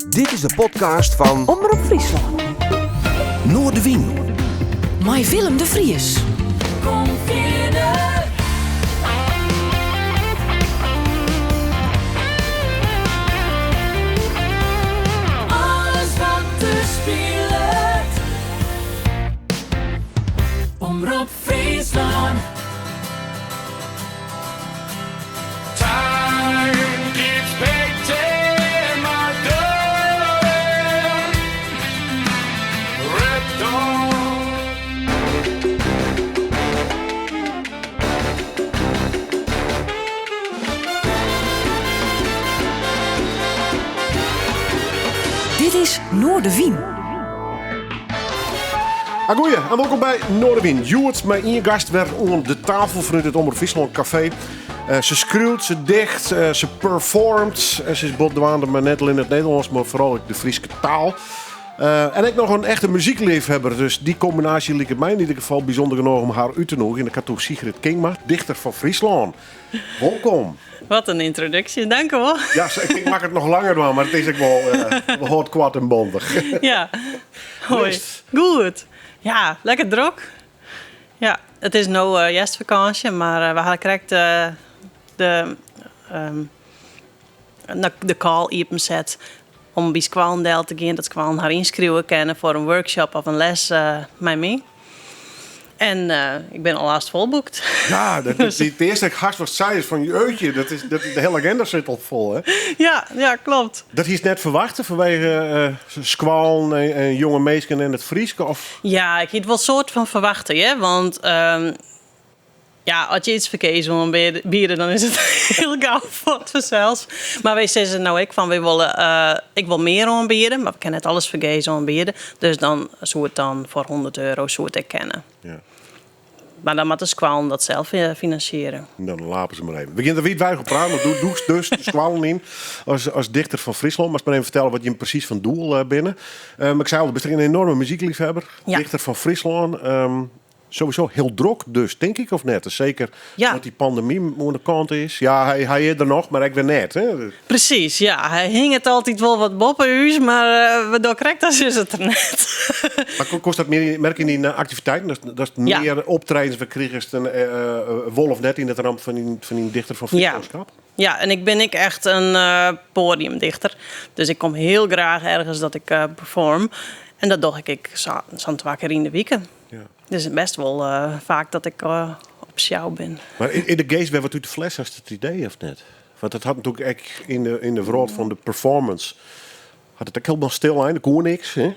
Dit is de podcast fan Omrop Fryslân. Noardewyn. Mei Willem de Vries. Kom fierder. Alles wat der spilet. Omrop Fryslân. Dit is Noardewyn. Agoeie en wolkom by Noardewyn. Hjoed mei ien gast wer oan de tafel fanút it Omrop Fryslân Kafee. Eh, se skriuwt, se dicht, eh, se performt. En se is bot dwaande mei net allinne it Nederlânsk, mar foaral ek de Fryske taal. Eh, en ek noch in echte muzykleafhawwer. Dus dy kombinaasje liket my yn ieder gefal bysûnder genôch om har út te nûgjen. Ik ha it oer Sigrid Kingma, dichter fan Fryslân. Wolkom. Wat in yntroduksje, dankewol. Ja, ik mag it noch langer dwaan, mar it is ek wol uh, hâld koart en bondich. Ja. Hoi. Goed. Ja, lekker drok. Ja, it is no uh, hjerstfakânsje, mar uh, we ha krekt uh, de, um, de call iepenset om by skoallen del te gean, dat skoallen har ynskriuwe kinne foar in workshop of in les mei my. En ik bin al hast folboekt. Ja, dat, dat, it earste ik hast wat sei is fan jeutje, dat is, dat, de hiele agenda sit al fol, hè? Ja, ja, klopt. Dat hiest net ferwachte fanwege uh, skoallen en, en jonge minsken en it Fryske? Of? Ja, ik hie it wol soart fan ferwachte, hear. Want um, ja, as je iets fergees oanbiede, dan is it hiel gau fuort fansels. Mar wy sizze no ek fan, wy wolle, uh, ik wol mear oanbiede, mar we kinne net alles fergees oanbiede. Dus dan soe it dan foar 100 euro soe it ek kinne. Ja. Mar dan moatte de skoallen dat sels eh, finansiere. Dan lapen se mar even. We gean der wiidweidich op praten, want do dûkst dus de skoallen yn as, as dichter fan Fryslân. Moatst mar even fertelle wat jim presys fan doel eh, binne. Um, ik sei al, do bist in enorme muzykleafhawwer, Ja. dichter fan Fryslân. Um, sowieso hiel drok dus, tink ik, of net? Seker Ja. dat dy pandemy oan de kant is. Ja, hy, hy is der noch, mar ek wer net. Hè? Presys, ja. Hy hinget altyd wol wat boppe ús, mar uh, we dogge krekt as is it der net. Mar kost dat mear merke yn dyn aktiviteiten? Dat, dat Ja. mear optredens wer krigest en, eh, eh, wol of net yn it ramt fan dyn, fan dyn dichter fan Ja. Fryslânskap? Ja, en ik bin ek echt in uh, poadiumdichter. Dus ik kom hiel graach ergens dat ik uh, perform. En dat doch ik ek sa'n twa kear yn de wike. Ja. Dus best wol uh, faak dat ik uh, op sjou bin. Mar is de geast wer wat út de fles, hast it idee of net? Want dat hat natuerlik ek yn de, yn de wrâld fan de performance hat it ek hielendal stillein, der koe niks. Hè?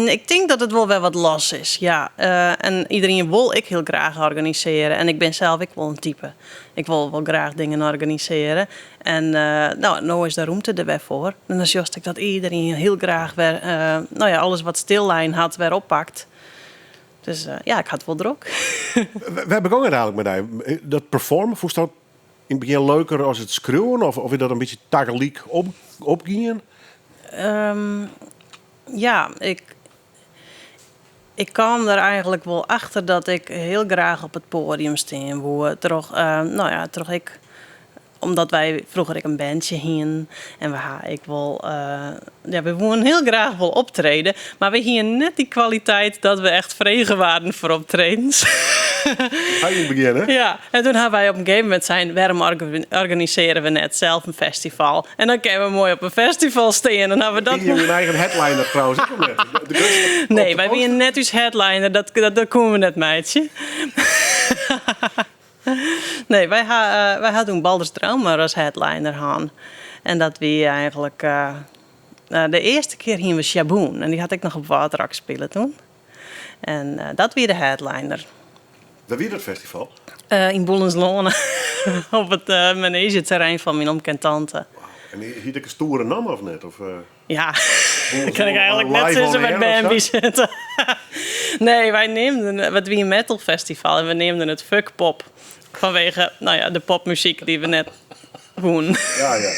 Ik tink dat it wol wer wat los is, ja. Uh, en iderien wol ek hiel graach organisearje. En ik bin sels ek wol in type. Ik wol wol graach dingen organisearje. En uh, no, no is de rûmte der wer foar. En dan sjochst ek dat iderien hiel graach wer, uh, no ja, alles wat stillein hat, wer oppakt. Dus uh, ja, ik ha it wol drok. Wêr begûn it eigentlik mei dy? Dat performen, fûnst dat yn it begjin leuker as it skriuwen? Of, of is dat in bytsje tagelyk op, opgien? Um, ja, ik, ik kaam der eigentlik wol achter dat ik hiel graach op it poadium stean woe. Troch, uh, no ja, troch ik, omdat wy froeger ek in bandsje hienen en we ha ek wol, uh, ja, we woenen hiel graach wol optrede, mar we hienen net dy kwaliteit dat we echt frege waarden foar optredens. Hy yn it begjin, hè? Ja, en toen ha wy op in gegeven momint sein, wêrom organisearje we net sels in festival? En dan kinne we moai op in festival stean. Dan ha we dat. Wiene jim eigen headliner trouwens ek net? De grutste Nee, wy wienen net ús headliner, dat, dat, dat koenen we net meitsje. nee, wy ha, uh, wy ha toen Baldrs Draumar as headliner hân. En dat wie eigentlik... Uh, de earste kear hienen we Shaboon. En dy hat ek noch op Wâldrock spile toen. En uh, dat wie de headliner. Wêr wie dat festival? Uh, yn Boelensloane. op it uh, manegeterrein fan myn omke en tante. Wow. En hie it in stoere namme of net? Of, uh, ja, dat kin ik eigentlik net sizze wêr't bern by sitte. nee, wy neamden it wie in metalfestival en we neamden it Fuck Pop. Fanwege nou ja, de popmuzyk dy't we net. Wûn. Ja, ja.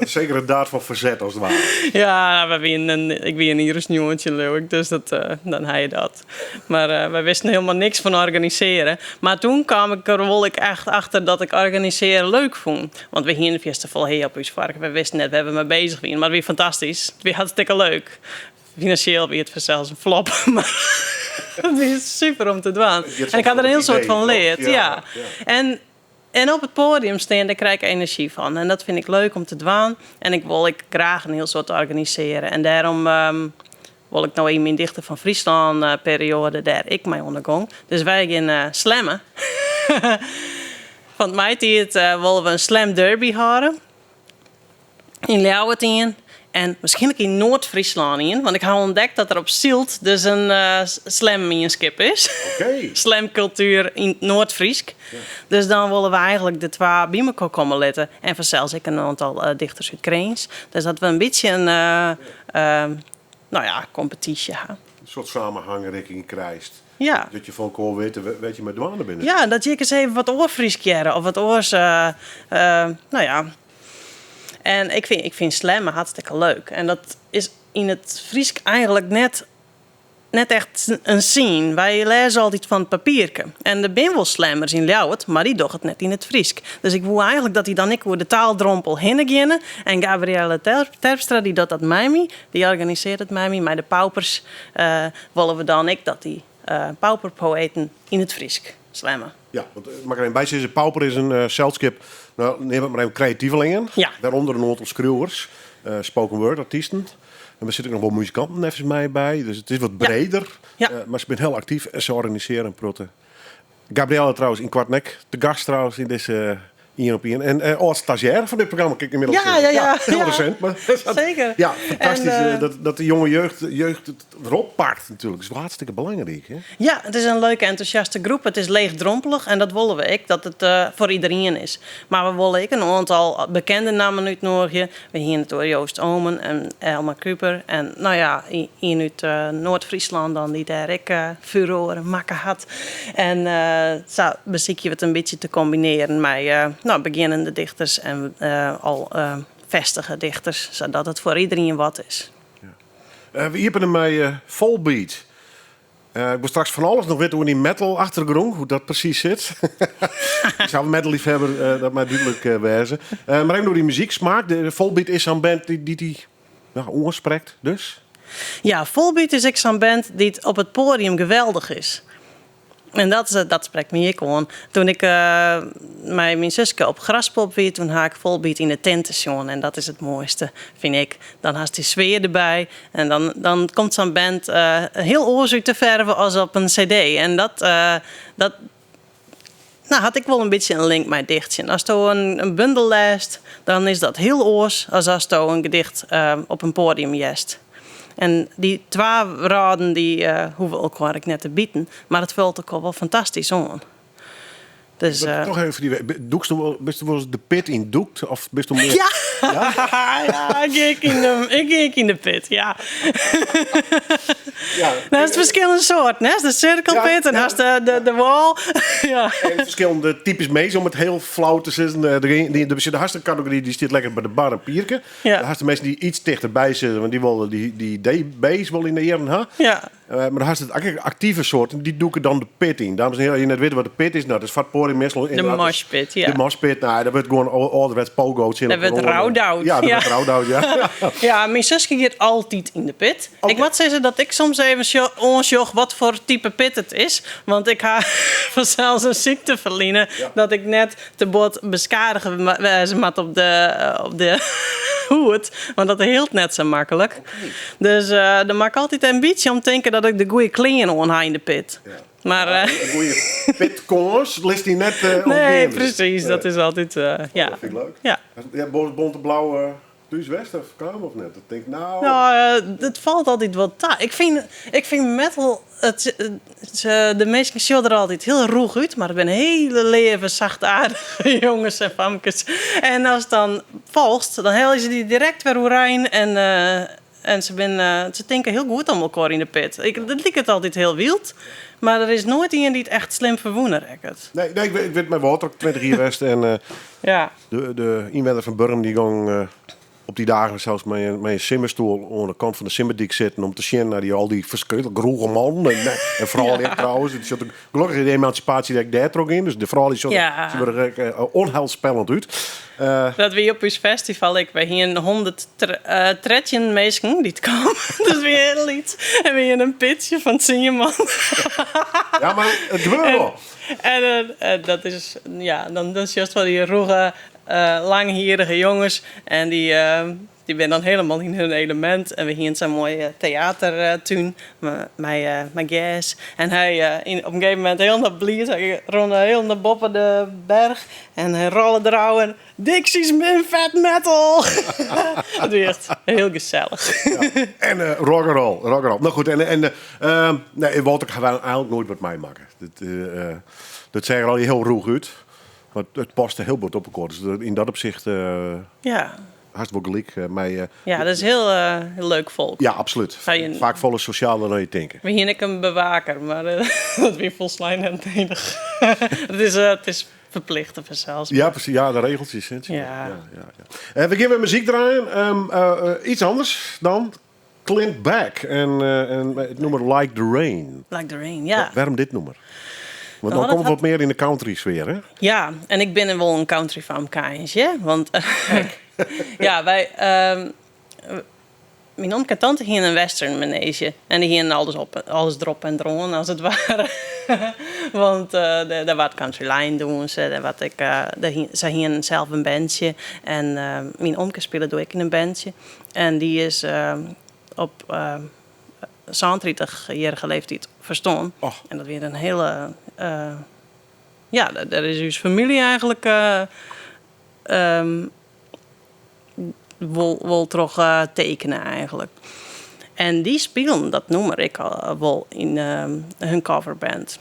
Zeker een daad van verzet als het ware. Ja, we wienen in, ik wie in jier as 19 leau ik, dus dat, eh, dan ha je dat. Mar eh, wy wisten hielendal niks fan organisearjen. Mar doe kaam ik der wol ek echt achter dat ik organisearjen leuk fûn. Want we hiene fierste folle hea op ús foarke. We wisten net wêr't we mei beuzich wiene, mar it wie fantastysk. It wie hartstikke leuk. Finansjeel wie it fansels in flop, mar it wie super om te dwaan. En ik ha der in hiel soad fan leard. Ja. En En op it poadium stean, dêr krij ik enerzjy fan. En dat fyn ik leuk om te dwaan. En ik wol ek graach in hiel soad organisearje. En dêrom wol ik no yn myn Dichter fan Fryslân perioade dêr ek mei oan de gong. Dus wy gean slammen. Fan 't maitiid wolle we in slam derby hâlde. Yn Ljouwert ien en wierskynlik yn Noard-Fryslân ien, want ik ha ûntdekt dat der op Sylt dus in slammienskip is. Oké. Slamkultuer yn it Noard-Frysk. Dus dan wolle we eigentlik de twa by mekoar komme litte. En fansels ek in oantal dichters út Grins. Dus dat we in bytsje in no ja, kompetysje ha. In soart samenhangriking krijst. Ja. Dat je fan elkoar witte wêr't je mei dwaande binne. Ja, dat je ek ris even wat oar Frysk hearre of wat oars, no ja. En ik fyn, ik fyn slammen hartstikke leuk. En dat is yn it Frysk eigentlik net, net echt in scene. Wy lêze altyd fan it papierke. En der binne wol slammers yn Ljouwert, mar dy dogge it net yn it Frysk. Dus ik woe eigentlik dat dy dan ek oer de taaldrompel hinne geane. En Gabrielle Terpstra dy docht dat mei my. Dy organisearret it mei my. Mei de paupers wolle we dan ek dat dy pauperpoëten yn it Frysk slamme. Ja, want moat ik der even by sizze, Pauper is in selskip, no, neam it mar even kreativelingen. Ja. Wêrûnder in oantal skriuwers, spoken word artysten. En der sitte ek noch wol muzikanten neffens my by, dus it is wat breder. Ja. Mar se binne hiel aktyf en se organisearje in protte. Gabrielle trouwens ynkoarten ek te gast trouwens yn dizze Ien op ien. En eh, âld stazjêr fan dit programma, kin ik ynmiddels Ja, ja, ja. Heel Ja. recent. Maar Zeker. Ja, fantastysk En, dat, dat de jonge jeugd, jeugd it derop pakt natuerlik. Dat is wol hartstikke belangryk. Hè? Ja, it is in leuke, entûsjaste groep. It is leechdrompelich en dat wolle we ek, dat it foar iderien is. Mar we wolle ek in oantal bekende nammen útnoadigje. We hiene it oer Joost Oomen en Elmar Kuiper. En no ja, ien út Noard-Fryslân dan dy't dêr ek furoare makke hat. En sa besykje we it in bytsje te kombinearjen mei no, begjinnende dichters en al festige dichters, sadat it foar iderien wat is. We iepenen mei Volbeat. Ik wol straks fan alles noch witte oer dy metal-achtergrûn, hoe't dat presys sit. Ik sil in metal-leafhawwer, dat mei dúdlik wêze. Mar even oer dy muzyksmaak. De Volbeat is sa'n band dy't dy oansprekt, dus? Ja, Volbeat is ek sa'n band dy't op it poadium geweldich is. En dat, dat sprekt my ek oan. Toen ik mei myn suske op Graspop wie, toen ha ik Volbeat yn de tinte sjoen. En dat is it moaiste, fyn ik. Dan hast dy sfear derby. En dan, dan komt sa'n band hiel oars út de ferve as op in CD. En dat, dat no, hat ek wol in bytsje in link mei dichtsjen. Asto in bundel lêst, dan is dat hiel oars as asto in gedicht op in poadium hearst. En dy twa wrâlden dy hoege elkoar ek net te biten, mar it fult elkoar wol fantastysk oan. Dus, Toch even die, dûkst wol, bist wolris de pit yn dûkt of bist mear? Ja, ja? Ja, ik gean yn de, ik gean yn de pit, ja. Ja. Dat is ferskillende soarten, hè? De sirkelpit en hast de wall. Ja. En ferskillende types minsken, om it hiel flau te sizzen. Der sit hast in kategory dy stiet lekker by de bar in bierke. Ja. Der hast de minsken dy't yts tichterby sitte, want dy wolle dy dB's wol yn de earen ha. Ja. Mar dan hast it aktive soart, dy dûke dan de pit yn. Dames en hearen, as je net witte wat de pit is, nou, dat is foar it poadium meastal De moshpit, ja. De moshpit, nou, daar wurdt gewoan âlderwets pogo tsjin Daar wurdt roudoud. Ja, daar wurdt roudoud, ja. Ja, myn suske giet altyd yn de pit. Oké. Ik moat sizze dat ik soms even oansjoch wat foar type pit it is. Want ik ha fansels in sykteferline dat ik net te bot beskadige wêze moat op de, op de hûd. Want dat heelt net sa maklik. Dus dan moat ik altyd in bytsje om tinke dat ik de goede klean oan ha yn de pit. Ja. Mar, In goede pitkâns litst dy net Nee, ûntgean. presys. Dat is altyd, ja. Dat fyn ik leuk. Ja. Ja, bonte blauwe thús west of kaam of net? Dat tink ik, nou... Nou, it falt altyd wol ta. Ik fyn, ik fyn metal, it, de minsken sjogge der altyd hiel rûch út, mar it binne hiele leave, sachtaardige jonges en famkes. En ast dan folgest, dan helje se dy direkt wer oerein en... En se binne, se tinke hiel goed om elkoar yn de pit. Ik, dat liket altyd hiel wyld, mar der is noait ien dy't echt slim ferwûne rekket. Nee, nee, ik wit mei Wâlter 20 jier west en Ja. de ynwenner fan Burgum dy gong op dy dagen sels mei in simmerstoel oan de kant fan de simmerdyk sitten om te sjen nei dy, al dy ferskriklik rûge mannen en froulju ek trouwens. It sjocht der gelokkich is de emansipaasje ek dêr troch gien, dus de froulju sjogge Ja. se wurde ek onheilspellend út. Dat wie op ús festival ek. Wy hienen 113 minsken dy't kamen. Dus wie hiel lyts. En we hienen in pitsje fan 10 man. Ja, mar it gebeurt wol. En dat is, ja, dan sjochst fan dy rûge, langhierige jonges. En dy, dy binne dan hielendal yn hun elemint. En we hienen sa'n moaie teatertún mei gers. En hy yn, op in gegeven momint hielendal bliid. Hy rûn hielendal boppe de berch. En hy rôle derôf en Dixie's min fet metal! Dat wie echt hiel gesellich. En rock and roll, rock and roll. No goed, en nee, Walter ha wy eigenlik noait wat meimakke. Dat seach der al hiel rûch út. Mar it paste hiel bot op elkoar. Dus yn dat opsicht hast wol gelyk mei. Ja, dat is hiel hiel leuk folk. Ja, absolút. Faak folle sosjaler dan je tinke. We hiene ek in bewaker, mar dat wie folslein net nedich. It is ferplichte fansels. Ja, presys. Ja, de regeltsjes. Hè. Ja. Ja. We gean wer muzyk draaien. Iets anders dan. Clint Black en it nûmer Like the Rain. Like the Rain, ja. Wêrom dit nûmer? Want dan Nou, dat komt het wat hat- mear yn de country sfear, hè? Ja, en ik bin wol in country famke eins, hè? Want ja, wy, myn omke en tante hienen in western manege. En dy hienen alles, op, alles derop en deroan, as it ware. Want dêr waard country line dûnse, dêr waard ek, se hienen sels in bandsje. En myn omke spile doe ek yn in bandsje. En dy is op 37-jierrige leeftiid ferstoarn. Och. En dat wie in hiele. Ja, dêr is ús famylje eigenlik wol troch tekene eigenlik. En dy spilen dat nûmer ek al wol yn hun coverband.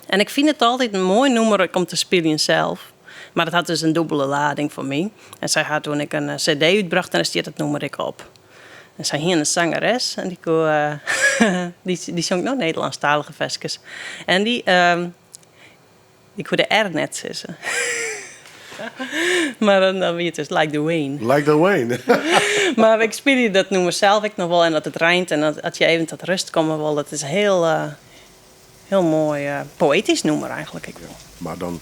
En ik fyn it altyd in moai nûmer ek om te spyljen sels. Mar dat hat dus in dûbele lading foar my. En sy hat doe ek in CD útbrocht en dêr stiet it nûmer ek op. En sy hiene in sangeres en dy koe, dy sjongt no Nederlânsktalige ferskes. En dy koe de R net sizze. Mar dan wie it dus Like the Wayne. Like the Wayne. Mar ik spylje dat nûmer sels ek noch wol. En as it reint en as je even tot rust komme wol, dat is hiel, hiel moai poëtysk nûmer eigenlik ek wol. Mar dan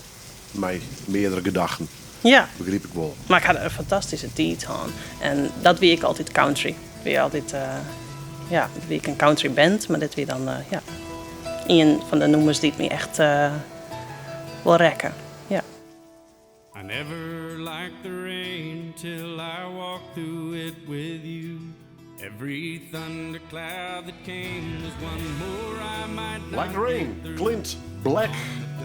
mei meardere gedachten. Ja. Begryp ik wol. Mar ik ha in fantastyske tiid hân. En dat wie ek altyd country. Wie altyd, ja, dat wie ek in country band, mar dit wie dan, ja, ien fan de nûmers dy't my echt wol rekke. Ja. I never liked the rain till I walked through it with you. Every thundercloud that came was one more I might not Like the Rain, get through. Clint Black.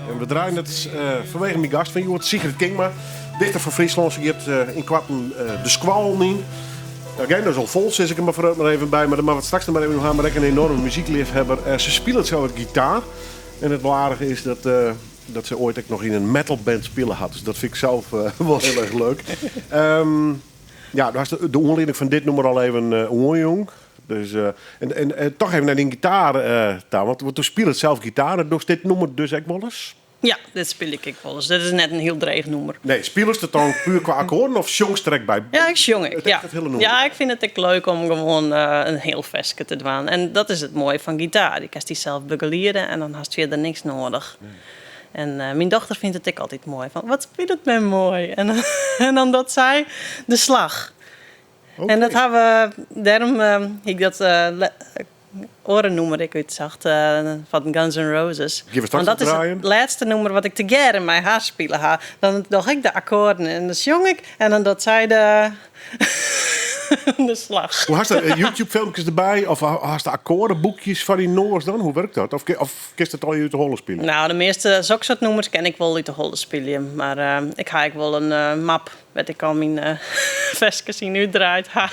En we draaien it fanwege myn gast fan hjoed, Sigrid Kingma. Dichter fan Fryslân. Se giet ynkoarten de skoallen yn. De agenda is al fol, sis ik der mar foarút mar even by. Mar dêr moatte we it straks noch mar even oer ha. Mar ek in enoarme muzykleafhawwer. Se spilet sels gitaar. En it aardige is dat se oait ek noch yn in metalband spile hat. Dus dat fyn ik sels wol hiel erch leuk. Ja, do hast de oanlieding fan dit nûmer al even oanjûn. Dus, en toch even nei dyn gitaar ta. Want do spilest sels gitaar en dochst dit nûmer dus ek wolris? Ja, dit spylje ik ek wolris. Dit is net in hiel dreech nûmer. Nee, spilest it dan puer kwa akkoarden of sjongst der ek by? Ja, ik sjong ek. It Ja. echt it hiele nûmer? Ja, ik fyn it ek leuk om gewoan in hiel ferske te dwaan. En dat is it moaie fan gitaar. Je kinst dysels begeliede en dan hast fierder niks nedich. En myn dochter fynt it ek altyd moai. Fan, wat spilet mem moai. En dan docht sy de slach. En dat ha we, dêrom hie ik dat oare nûmer ek útsocht fan Guns N' Roses. Gean we straks Want dat is it draaien. lêste nûmer wat ik tegearre mei har spile ha. Dan doch ik de akkoarden en dan sjong ik en dan docht sy de slach. Hoe hast YouTube-filmkes derby? Of hast akkoardeboekjes foar dyn noas dan? Hoe wurket dat? Of kinst it al út de holle spylje? No, de measte sokke nûmers kin ik wol út de holle spylje. Mar ik ha ek wol in map wêr't ik al myn ferskes yn útdraaid ha.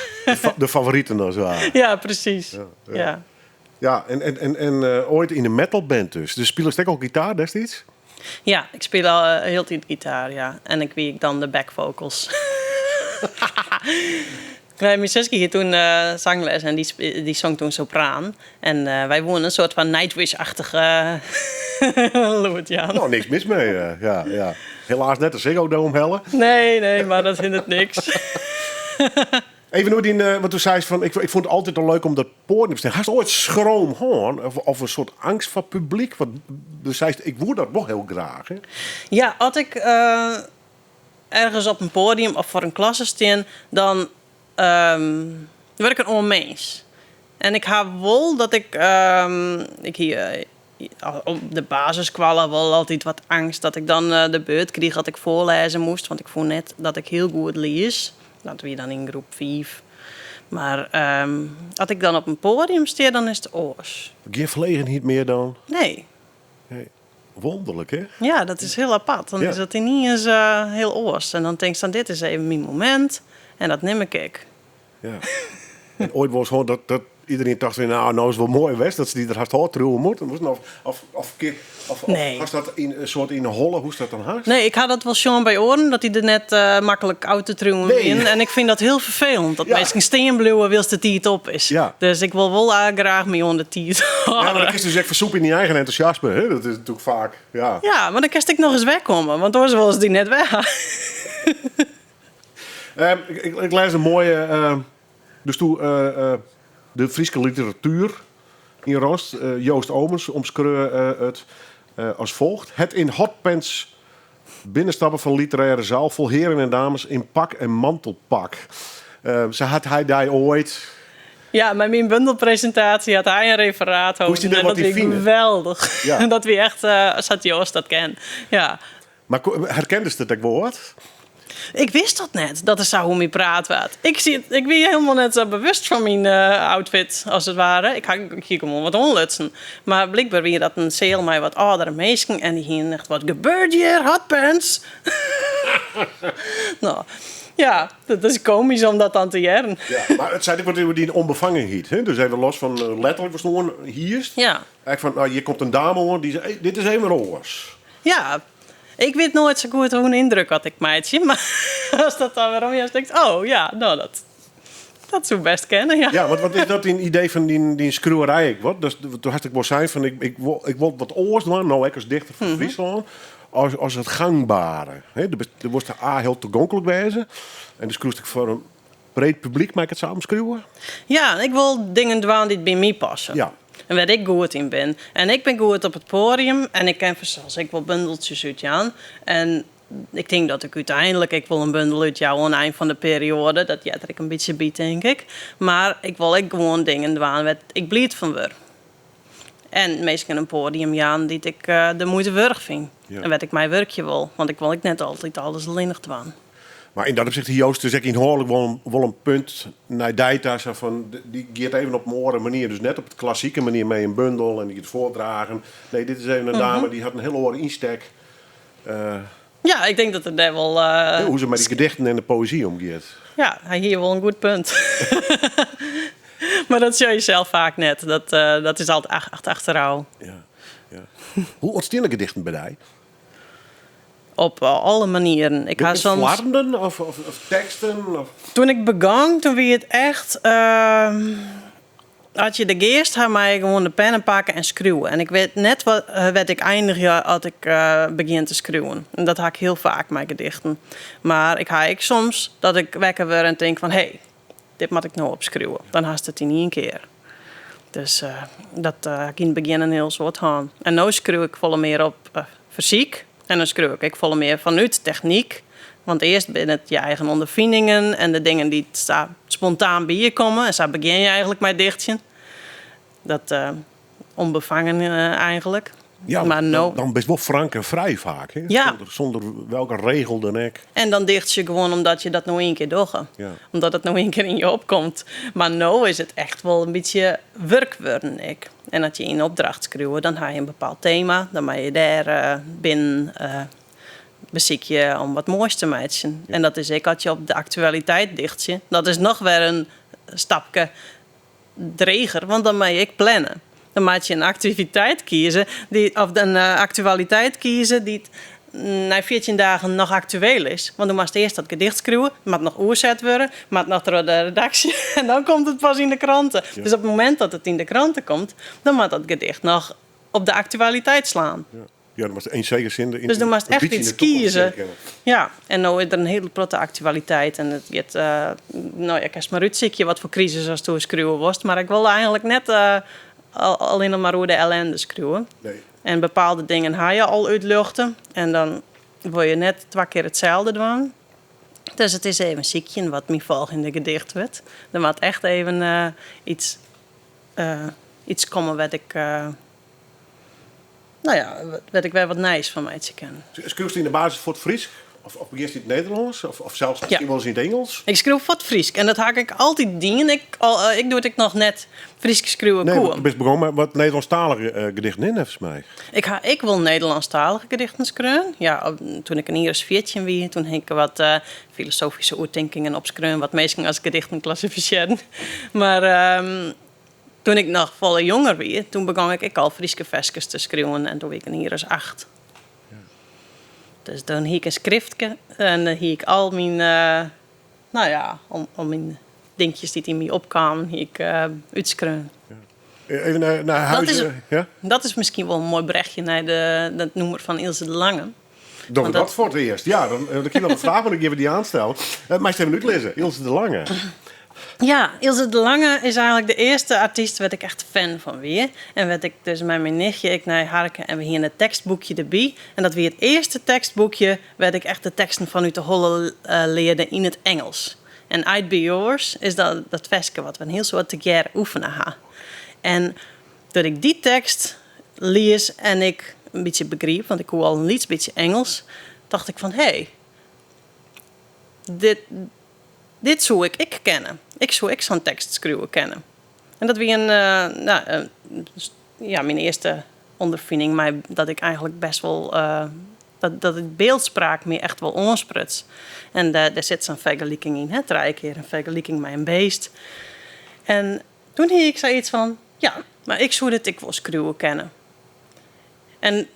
De favoriten dan sa. Ja, presys. Ja, ja. Ja. Ja, en oait yn in metalband dus. Dus spilest ek al gitaar destiids? Ja, ik spile al hieltyd gitaar, ja. En ik wie ek dan de backvocals. Nee, myn suske hie toen sangles en dy song toen sopraan. En wy woene in soart fan Nightwish-achtige lûd jaan. No, niks mis mei. Ja, ja. Helaas net de Ziggo Dome helle. Nee, nee, mar dat hindert niks. Even oer dyn, want do seist fan, ik fûn it altyd al leuk om dat poadium te stean. Hast oait schroom hân of in soart eangst foar publyk? Want do seist, ik woe dat wol hiel graach. Hè? Ja, as ik ergens op in poadium of foar in klasse stean, dan wurd ik in oar mins. En ik ha wol dat ik, ik hie op de basisskoalle wol altyd wat eangst dat ik dan de beurt krige dat ik foarlêze moast, want ik fûn net dat ik hiel goed lies. Dat wie dan yn groep fiif. Mar as ik dan op in poadium stean, dan is it oars. Gjin ferlegenheid mear dan? Nee. Nee. Wonderlik, hè? Ja, dat is hiel apart. Dan is it yniens hiel oars. En dan tinkst dan, dit is even myn momint en dat nim ik ek. Ja. En oait wolris hân dat iedereen tocht fan, nou, no is it wol moai west, dat se dy der hast ôftriuwe moatte. Of, of, of, of, Nee. hast dat yn in soart yn 'e holle, hoe'tst dat dan hast? Nee, ik ha dat wol sjoen by oaren, dat dy der net maklik ôf te triuwen Nee. wienen. En ik fyn dat hiel ferfelend, dat minsken stean bliuwe wylst de tiid op is. Ja. Dus ik wol wol graach my oan de tiid Ja, mar dan hâlde. kinst dus ek fersûpe yn dyn eigen entûsjasme. Hè? Dat is natuerlik faak, ja. Ja, mar dan kinst ek nochris werkomme, want oars wolle se dy net wer ha. Ik lês in moaie, dus toe de Fryske literatuer yn Rost. Joost Oomens omskreau it as folgt. Het in hotpants binnenstappen van literaire zaal vol heren en dames in pak en mantelpak. Sa hat hy dy oait. Ja, mei myn bundelpresintaasje hat hy in referaat Hoe is holden dy en wat dat dy wie fine? geweldich. Ja. Dat wie echt sa't Joost dat ken. Ja. Mar herkendest it ek wol wat? Ik wist dat net, dat der sa oer my praat waard. Ik siet, ik wie hielendal net sa bewust fan myn outfit, as it ware. Ik ha, ik hie gewoan wat oanlutsen. Mar blykber wie dat in seal mei wat âldere minsken en dy hienen echt wat gebeurt hjir, hotpants? No, ja, dat is komysk om dat dan te hearren. Ja, mar it seit ek wat oer dyn ûnbefangenheid. Hè? Dus even los fan letterlik watst oan hiest. Ja. Ek fan, no, hjir komt in dame oan dy sei, hey, dit is even oars. Ja, ik wit noait sa goed hoe'n yndruk oft ik meitsje, mar ast dat dan werom hearst, tinkst, oh ja, no dat, dat soe bêst kinne, ja. Ja, want wat is dat dyn idee fan dyn, dyn skriuwerij ek wat? Dus, do hast ek wol sein fan ik, ik, wol, ik wol wat oars dwaan, no ek as dichter fan Fryslân, as, as it gangbare. Hè, do bist, do wolst A, hiel tagonklik wêze en do skriuwst ek foar in breed publyk, mei ik it sa omskriuwe? Ja, ik wol dingen dwaan dy't by my passe. Ja. En wêr't ik goed yn bin. En ik bin goed op it poadium en ik kin fansels ek wol bundeltsjes útjaan. En ik tink dat ik úteinlik ek wol in bundel útjou oan 'e ein fan de perioade. Dat heart der ek in bytsje by, tink ik. Mar ik wol ek gewoan dingen dwaan wêr't ik bliid fan wurd. En minsken in poadium jaan dy't ik de muoite wurdich fyn. Ja. En wêr't ik mei wurkje wol. Want ik wol ek net altyd alles allinnich dwaan. Mar yn dat opsicht hie Joost dus ek ynhâldlik wol, wol in punt nei dy ta, sa fan, dy giet even op in oare manier. Dus net op de klassike manier mei in bundel en dy giet foardragen. Nee, dit is even in dame dy hat in hiel oare ynstek. Ja, ik tink dat er dêr wol. Hoe't se mei dy gedichten en de poëzy omgiet. Ja, hy hie wol in goed punt. Mar dat sjoch je sels faak net. Dat, dat is altyd achterôf. Ja, ja. Hoe ûntsteane gedichten by dy? Op alle manieren. Ik ha soms... Flarden of, of, of teksten? Of? Toen ik begong, toen wie it echt... As je de geast ha, mei je gewoan de pennen pakke en skriuwe. En ik wit net wat, wêr't ik einigje as ik begjin te skriuwen. En dat ha ik hiel faak mei gedichten. Mar ik ha ek soms dat ik wekker wurd en tink fan... Hé, dit moat ik no opskriuwe. Dan hast it yn ien kear. Dus dat ha ik yn it begjin in hiel soad hân. En no skriuw ik folle mear op fersyk. En dan skriuw ik ek folle mear fanút technyk. Want earst binne it je eigen ûnderfiningen en de dingen dy't sa spontaan by je komme. En sa begjin je eigentlik mei dichtsjen. Dat ûnbefangen eigentlik. Ja, mar no, dan bist wol frank en frij faak. Hè? Ja. Sûnder, sûnder welke regel dan ek. En dan dichtsje je gewoan omdat je dat no ien kear dogge. Ja. Omdat it no ien kear yn je opkomt. Mar no is it echt wol in bytsje wurk wurden ek. En as je yn opdracht skriuwe, dan ha je in bepaald tema. Dan mei je dêr binnen besykje om wat moais te meitsjen. En dat is ek as je op de aktualiteit dichtsje. Dat is noch wer in stapke dreger, want dan mei je ek planne. Dan moat je in aktiviteit kieze, dy, of in aktualiteit kieze dy't nei 14 dagen noch aktueel is. Want do moatst earst dat gedicht skriuwe, moat noch oerset wurde, moat noch troch de redaksje en dan komt it pas yn de krante. Dus op it momint dat it yn de krante komt, dan moat dat gedicht noch op de aktualiteit slaan. Ja, dan moatst yn sekere sin Dus do moatst echt iets kieze. Ja, en no is der in hiele protte aktualiteit en it giet, no ja, kinst mar útsykje wat foar krisis ast oer skriuwe wolst, mar ik wol eigentlik net allinnich mar oer de ellende skriuwe. Nee. En bepaalde dingen ha je al útljochte en dan wol je net twa kear itselde dwaan. Dus it is even sykjen wat myn folgjende gedicht wurdt. Der moat echt even iets, iets komme wêr't ik, no ja, wêr't ik wer wat nijs fan meitsje kin. Skriuwst yn de basis foar it Frysk? Of begjinst yn it Nederlânsk? Of sels miskien wolris yn it Ingelsk? Ik skriuw foar it Frysk en dat ha ik altyd dien. Ik, al, ik doe't ik noch net Frysk skriuwe Nee, koe. want do bist begûn mei wat Nederlânsktalige gedichten, hè, neffens my. Ik ha ek wol Nederlânsktalige gedichten skreaun. Ja, toen ik in jier as 14 wie, toen ha ik wat filosofyske oertinkingen opskreaun, wat minsken as gedichten klassifisearren. Mar toen ik noch folle jonger wie, toen begûn ik ek al Fryske ferskes te skriuwen en toen wie ik in jier as 8. Dus dan hie ik in skriftke en dan hie ik al myn, no ja, al myn dinkjes dy't yn my opkamen, hie ik útskreaun. Even nei huis, ja? Dat is miskien wol in moai brechje nei dat nûmer fan Ilse de Lange. Dogge we dat foar it earst? Ja, dan kin ik noch in fraach, mar dan gean we dy oanstellen. Meist even útlizze, Ilse de Lange. Ja, Ilse de Lange is eigentlik de earste artyst wêr't ik echt fan fan wie. En wêr't ik dus mei myn nichtje ek nei harke en we hiene it tekstboekje derby. En dat wie it earste tekstboekje wêr't ik echt de teksten fan út de holle learde yn it Ingelsk. En I'd Be Yours is dat, dat ferske wat we in hiel soad tegearre oefene ha. En doe't ik dy tekst lies en ik in bytsje begriep, want ik koe al in lyts bytsje Ingelsk, tocht ik fan hé, dit, dit soe ik ek kinne. Ik soe ek sa'n tekst skriuwe kinne. En dat wie in, no, ja, myn earste ûnderfining mei dat ik eigentlik best wol, dat, dat it byldspraak my echt wol oanspruts. En dêr sit sa'n fergeliking yn, hè, trije kear in fergeliking mei in beest. En toen hie ik sayts fan, ja, mar ik soe dit ek wol skriuwe kinne. En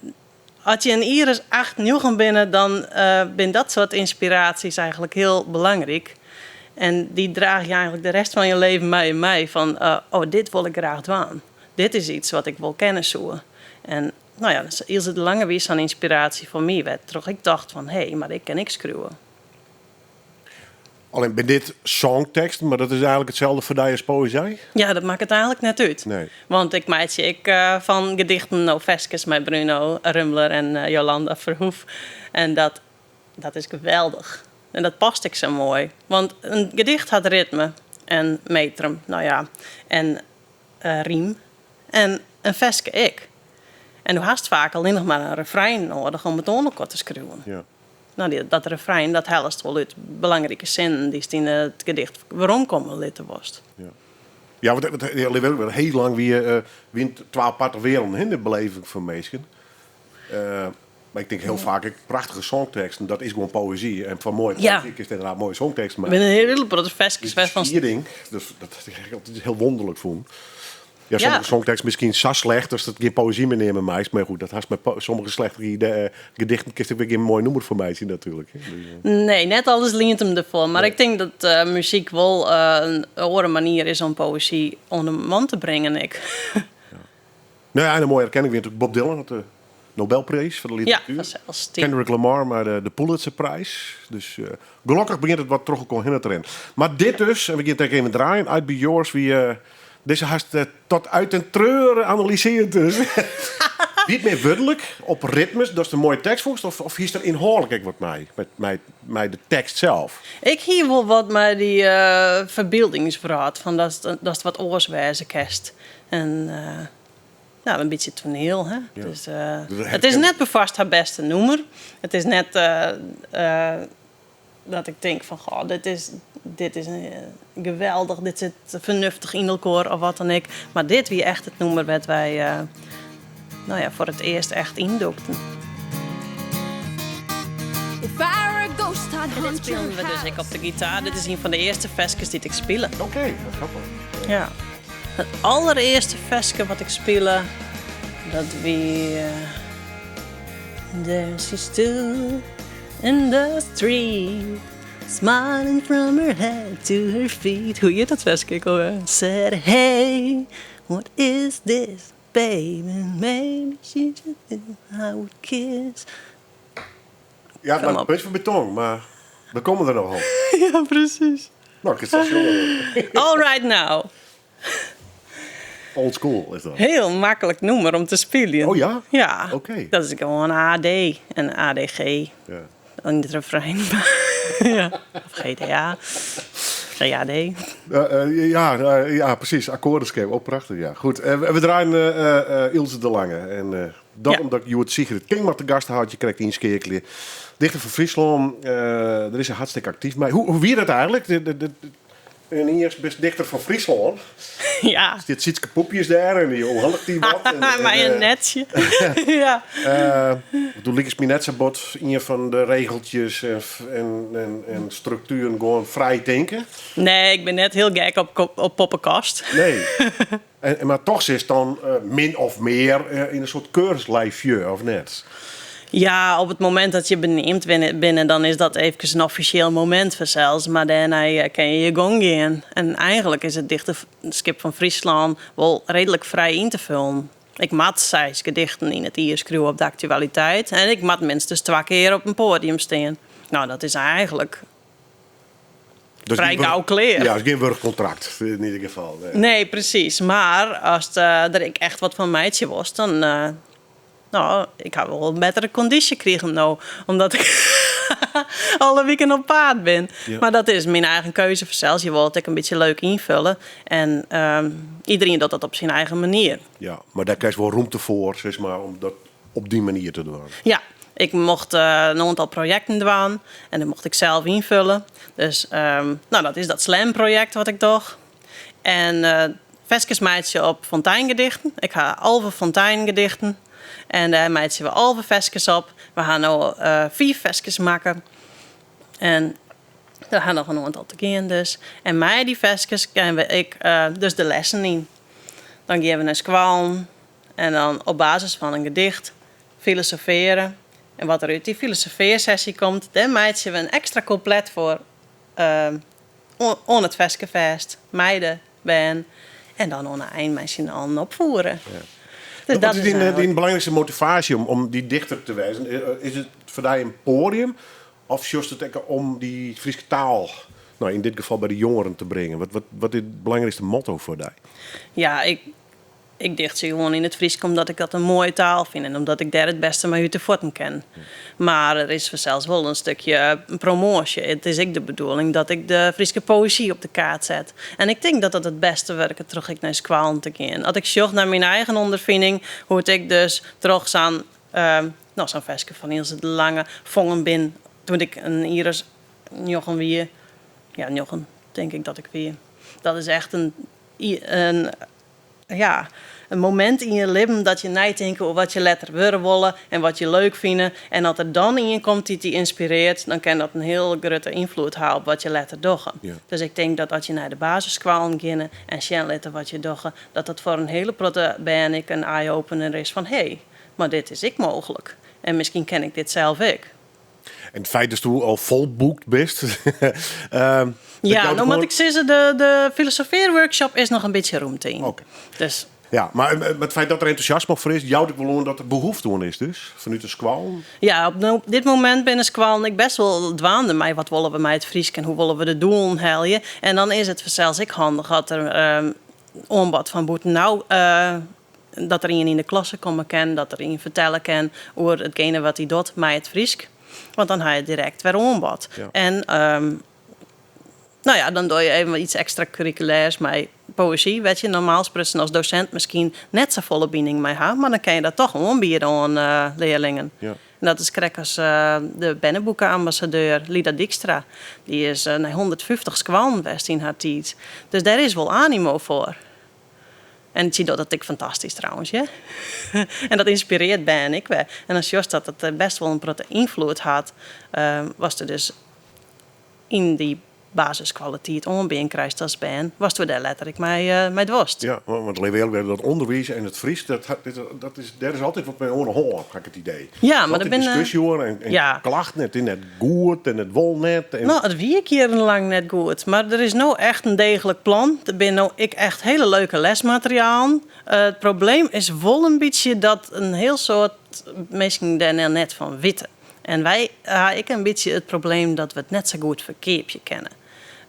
as je in jier as 8, 9 binne, dan binne dat soart ynspiraasjes eigentlik hiel belangryk. En dy draach je eigentlik de rest fan je leven mei je mei. Fan, oh, dit wol ik graach dwaan. Dit is iets wat ik wol kinne soe. En no ja, Ilse de Lange wie sa'n ynspiraasje foar my, wêrtroch ik tocht fan, hé, mar ik kin ek skriuwe. Allinnich binne dit songteksten, mar dat is eigentlik itselde foar dy as poëzy? Ja, dat makket eigentlik net út. Nee. Want ik meitsje ek fan gedichten no ferskes mei Bruno Rummler en Jolanda Verhoef. En dat, dat is geweldich. En dat past ek sa moai. Want in gedicht hat ritme en metrum, no ja, en rym. En in ferske ek. En do hast faak allinnich mar in refrein nedich om it oan elkoar te skriuwen. Ja. No, dat refrein dat hellest wol út belangrike sinnen dy'tst yn it gedicht weromkomme litte wolst. Ja, ja, want, want hiel lang wie, wiene twa aparte werelden, hè, de beleving fan minsken. Mar ik tink hiel faak ek prachtige songteksten, dat is gewoan poëzy. En foar moaie poëzy kinst ynderdaad moaie songteksten meitsje. Der binne in hiele protte ferskes wêrfan't. Skieding, dus dat ha ik altyd hiel wûnderlik fûn. Ja, sommige songteksten miskien sa slecht datst it gjin poëzy mear neame meist. Mar goed, dat hast mei sommige slechtere gedichten kinst ek wer gjin moai nûmer foar meitsje natuerlik. Nee, net alles lient him derfoar. Mar ik tink dat muzyk wol in oare manier is om poëzy oan de man te bringen ek. No ja, en in moaie erkenning wie natuerlik Bob Dylan hat de Nobelpriis foar de literatuer. Ja, fansels. Kendrick Lamar mei de Pulitzerpriis. Dus gelokkich begjint it wat troch elkoar hinne te rinnen. Mar dit dus, en we gean it ek even draaien, I'd Be Yours wie dizze hast tot uit den treuren analysearre dus. Wie it mear wurdlik op ritmes, datst in moaie tekst fûnst, of hiest der ynhâldlik ek wat mei, mei de tekst sels? Ik hie wol wat mei dy ferbyldingswrâld, fan datst wat oars wêze kinst. En no, in bytsje toaniel, hè. Ja. Dus, it is net perfoarst har bêste nûmer. It is net dat ik tink fan, goh, dit is geweldich, dit sit fernuftich yn elkoar of wat dan ek. Mar dit wie echt it nûmer wêr't wy no ja, foar it earst echt yndûkten. En dit spilen we dus ek op de gitaar. Dit is ien fan de earste ferskes dy't ik spile. Oké, dat grappich. Ja. It alderearste ferske wat ik spile, dat wie. There she stood in the street Smiling from her head to her feet Hoe hjit dat ferske ek alwer? Said hey, what is this baby Maybe she should think I would kiss Ja, Kom mar op. punt fan beton, mar we komme der noch op. Ja, presys. No, ik kin it sjonge. All right now. Old school is dat. Hiel maklik nûmer om te spyljen. Oh ja? Ja. Oké. Dat is gewoan AD en ADG. Ja. In it refrein. ja. Of GDA. GAD. Ja, ja, precies. Akkoardenskema. Oh, prachtich. Ja. Goed, we draaien Ilse de Lange. En dat omdat ik hjoed Sigrid Kingma te gast ha, je krekt ynskeakelje. Dichter fan Fryslân, dêr is se hartstikke aktyf mei. Hoe wie dat eigentlik? Ynienen bist dichter fan Fryslân. Ja. Stiet Sietske Poepjes dêr en dy oerhandiget dy wat. Mei in netsje. Ja. Do likest my net sa bot ien fan de regeltjes en struktueren gewoan frij tinke. Nee, ik bin net hiel gek op poppekast. Nee. Mar toch sitst dan min of mear yn in soart keurslijfje, of net? Ja, op it momint dat je beneamd binne, dan is dat eefkes in offisjeel momint fansels. Mar dêrnei kinne je je gong gean. En eigenlik is it dichterskip fan Fryslân wol reedlik frij yn te fullen. Ik moat seis gedichten yn it jier skriuwe op de aktualiteit en ik moat minstens twa kear op in poadium stean. No, dat is eigenlik Dat is frij gjin gau klear. Ja, is gjin wurkkontrakt yn ieder gefal. Nee. Nee, presys. Mar ast der ek echt wat fan meitsje wolst, dan no, ik ha wol in bettere kondysje krigen no, omdat ik alle wiken op paad bin. Mar dat is myn eigen keuze fansels. Je wolle it ek in bytsje leuk ynfulle. En iderien docht dat op syn eigen manier. Ja, mar dêr krijst wol rûmte foar, sis mar, om dat op dy manier te dwaan. Ja, ik mocht in oantal projekten dwaan en dat mocht ik sels ynfulle. Dus no, dat is dat slamprojekt wat ik doch. En ferskes meitsje op fonteingedichten. Ik ha 11 fonteingedichten en dêr meitsje we 11 ferskes op. We ha no fiif ferskes makke en der ha noch in oantal te gean dus. En mei dy ferskes gean we ek dus de lessen yn. Dan gean we nei skoallen en dan op basis fan in gedicht filosofearje. En wat der út dy filosofearsessy komt, dêr meitsje we in ekstra kûplet foar oan it ferske fêst, mei de bern. En dan oan 'e ein mei syn allen opfiere. Dus Wat dat is is eigenlijk dyn belangrykste motivaasje om dy dichter te wêzen? Is it foar dy in poadium of sjochst it ek om dy Fryske taal, no, yn dit gefal by de jongeren te bringen? Wat is it belangrykste motto foar dy? Ja, ik dichtsje gewoan yn it Frysk omdat ik dat in moaie taal fyn en omdat ik dêr it bêste mei út de fuotten kin. Mar der is fansels wol in stikje promoasje. It is ek de bedoeling dat ik de Fryske poëzy op de kaart set. En ik tink dat dat it bêste wurket troch ek nei skoallen te gean. As ik sjoch nei myn eigen ûnderfining, hoe't ik dus troch sa'n, no, sa'n ferske fan Ilse de Lange fongen bin doe't ik in jier as njoggen wie. Ja, njoggen tink ik dat ik wie. Dat is echt in ja, in momint yn je libben dat je neitinke oer wat je letter wurde wolle en wat je leuk fine. En as der dan ien komt dy't dy ynspirearret, dan kin dat in hiel grutte ynfloed ha op wat je letter dogge. Dus ik tink dat as je nei de basisskoallen geane en sjen litte wat je dogge, dat dat foar in hiele protte bern ek in eye-opener is fan hé, mar dit is ek mooglik. En miskien kin ik dit sels ek. En it feit datsto al folboekt bist. Ja, no moat ik sizze, de filosofearworkshop is noch in bytsje rûmte yn. Dus Ja, mar it feit dat der entûsjasme foar is, jout ek wol oan dat der behoefte oan is dus, fanút de skoallen? Ja, op dit momint binne skoallen ek bêst wol dwaande mei wat wolle we mei it Frysk en hoe wolle we de doelen helje. En dan is it fansels ek handich as der oanbod fan bûtenôf Dat der ien yn de klasse komme kin, dat der ien fertelle kin oer itgene wat hy docht mei it Frysk. Want dan ha je direkt wer oanbod. En no ja, dan doch je even iets ekstrakurrikulêrs mei poëzy, wêr't je normaal sprutsen as dosint miskien net safolle bining mei ha, mar dan kin je dat toch oanbiede oan learlingen. En dat is krekt as de berneboeke-ambassadeur Lida Dykstra. Dy is nei 150 skoallen west yn har tiid. Dus dêr is wol animo foar. En sy docht dat ek fantastysk trouwens, hear. En dat ynspirearret bern ek wer. En dan sjochst dat it bêst wol in protte ynfloed hat, watst der dus yn dy Basiskwaliteit oanbean krijst as bern, watsto dêr letter ek mei dochst. Ja, want litte we earlik wêze, dat ûnderwiis en it Frysk, dat, dat is, dêr is altyd wat mei oan de hân, ha ik it idee. Ja, mar der binne. Diskusje oer en klachten, it is net goed en it wol net. En... No, it wie ek jierrenlang net goed, mar der is no echt in deeglik plan. Der binne no ek echt hiele leuke lesmaterialen. It probleem is wol in bytsje dat in hiel soad minsken dêr net fan witte. En wy ha ek in bytsje it probleem dat we it net sa goed ferkeapje kinne.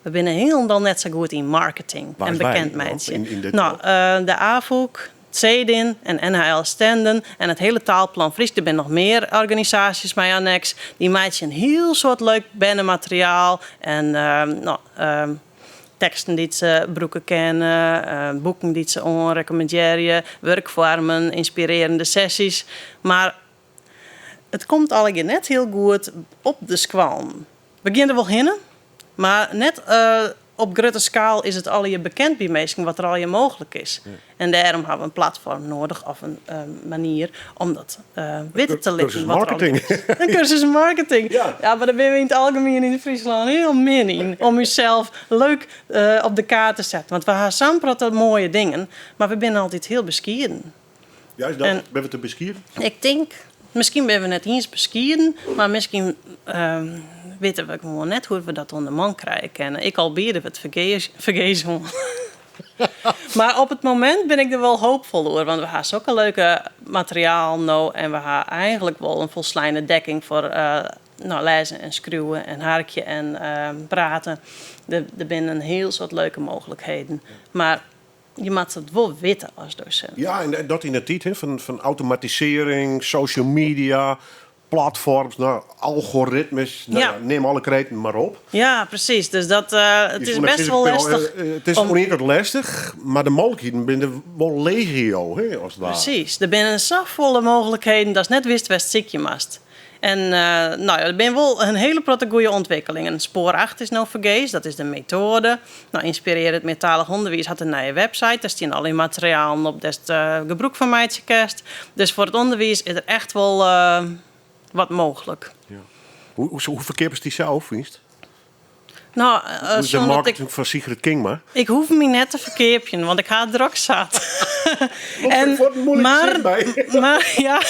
We binne hielendal net sa goed yn marketing en bekend meitsjen. No, de Afûk, Cedin en NHL Stenden en it hiele Taalplan Frysk, der binne noch mear organisaasjes mei anneks, dy meitsje in hiel soad leuk bernemateriaal en no, teksten dy't se brûke kinne, boeken dy't se oanrekommandearje, wurkfoarmen, ynspirearjende sessys. Mar It komt allegear net hiel goed op de skoallen. We gean der wol hinne, mar net op grutte skaal is it allegear bekend by minsken wat der allegear mooglik is. En dêrom hawwe we in platfoarm noadich of in manier om dat witte te litten. Kursus marketing. In kursus marketing. Ja, mar dêr binne we yn it algemien yn Fryslân hiel min yn. Om ússels leuk op de kaart te setten. Want we ha sa'n protte moaie dingen, mar we binne altyd hiel beskieden. Ja, is dat, binne we te beskieden? Ik tink, miskien binne we net iens beskieden, mar miskien witte we gewoan net hoe't we dat oan de man krije kinne. Ek al biede we it fergees oan. Mar op it momint bin ik der wol hoopfol oer, want we ha sokke leuke materialen no en we ha eigenlik wol in folsleine dekking foar no, lêze en skriuwe en harkje en prate. Der binne in hiel soad leuke mooglikheden. Mar Je moatte it wol witte as dosint. Ja, en dat yn 'e tiid hè, fan automatisearring, social media, platforms, no, algoritmes, no ja, neam alle kreten mar op. Ja, presys. Dus dat, it is best wol lestich. It is oan ien kant lestich, mar de mooglikheden binne der wol legio, hè, as it ware. Presys. Der binne safolle mooglikheden datst net witst wêr'tst sykje moatst. En no ja, der binne wol in hiele protte goede ûntwikkelingen. Spoar 8 is no fergees, dat is de metoade. No, Ynspirearjend Meartalich Underwiis hat in nije website. Dêr stean allegear materialen op dêr'tst gebrûk fan meitsje kinst. Dus foar it ûnderwiis is der echt wol wat mooglik. Ja. Hoe ferkeapest dysels, fynst? No, Hoe is de marketing fan Sigrid Kingma? Ik hoech my net te ferkeapjen, want ik ha it drok sat. En, mar, mar ja,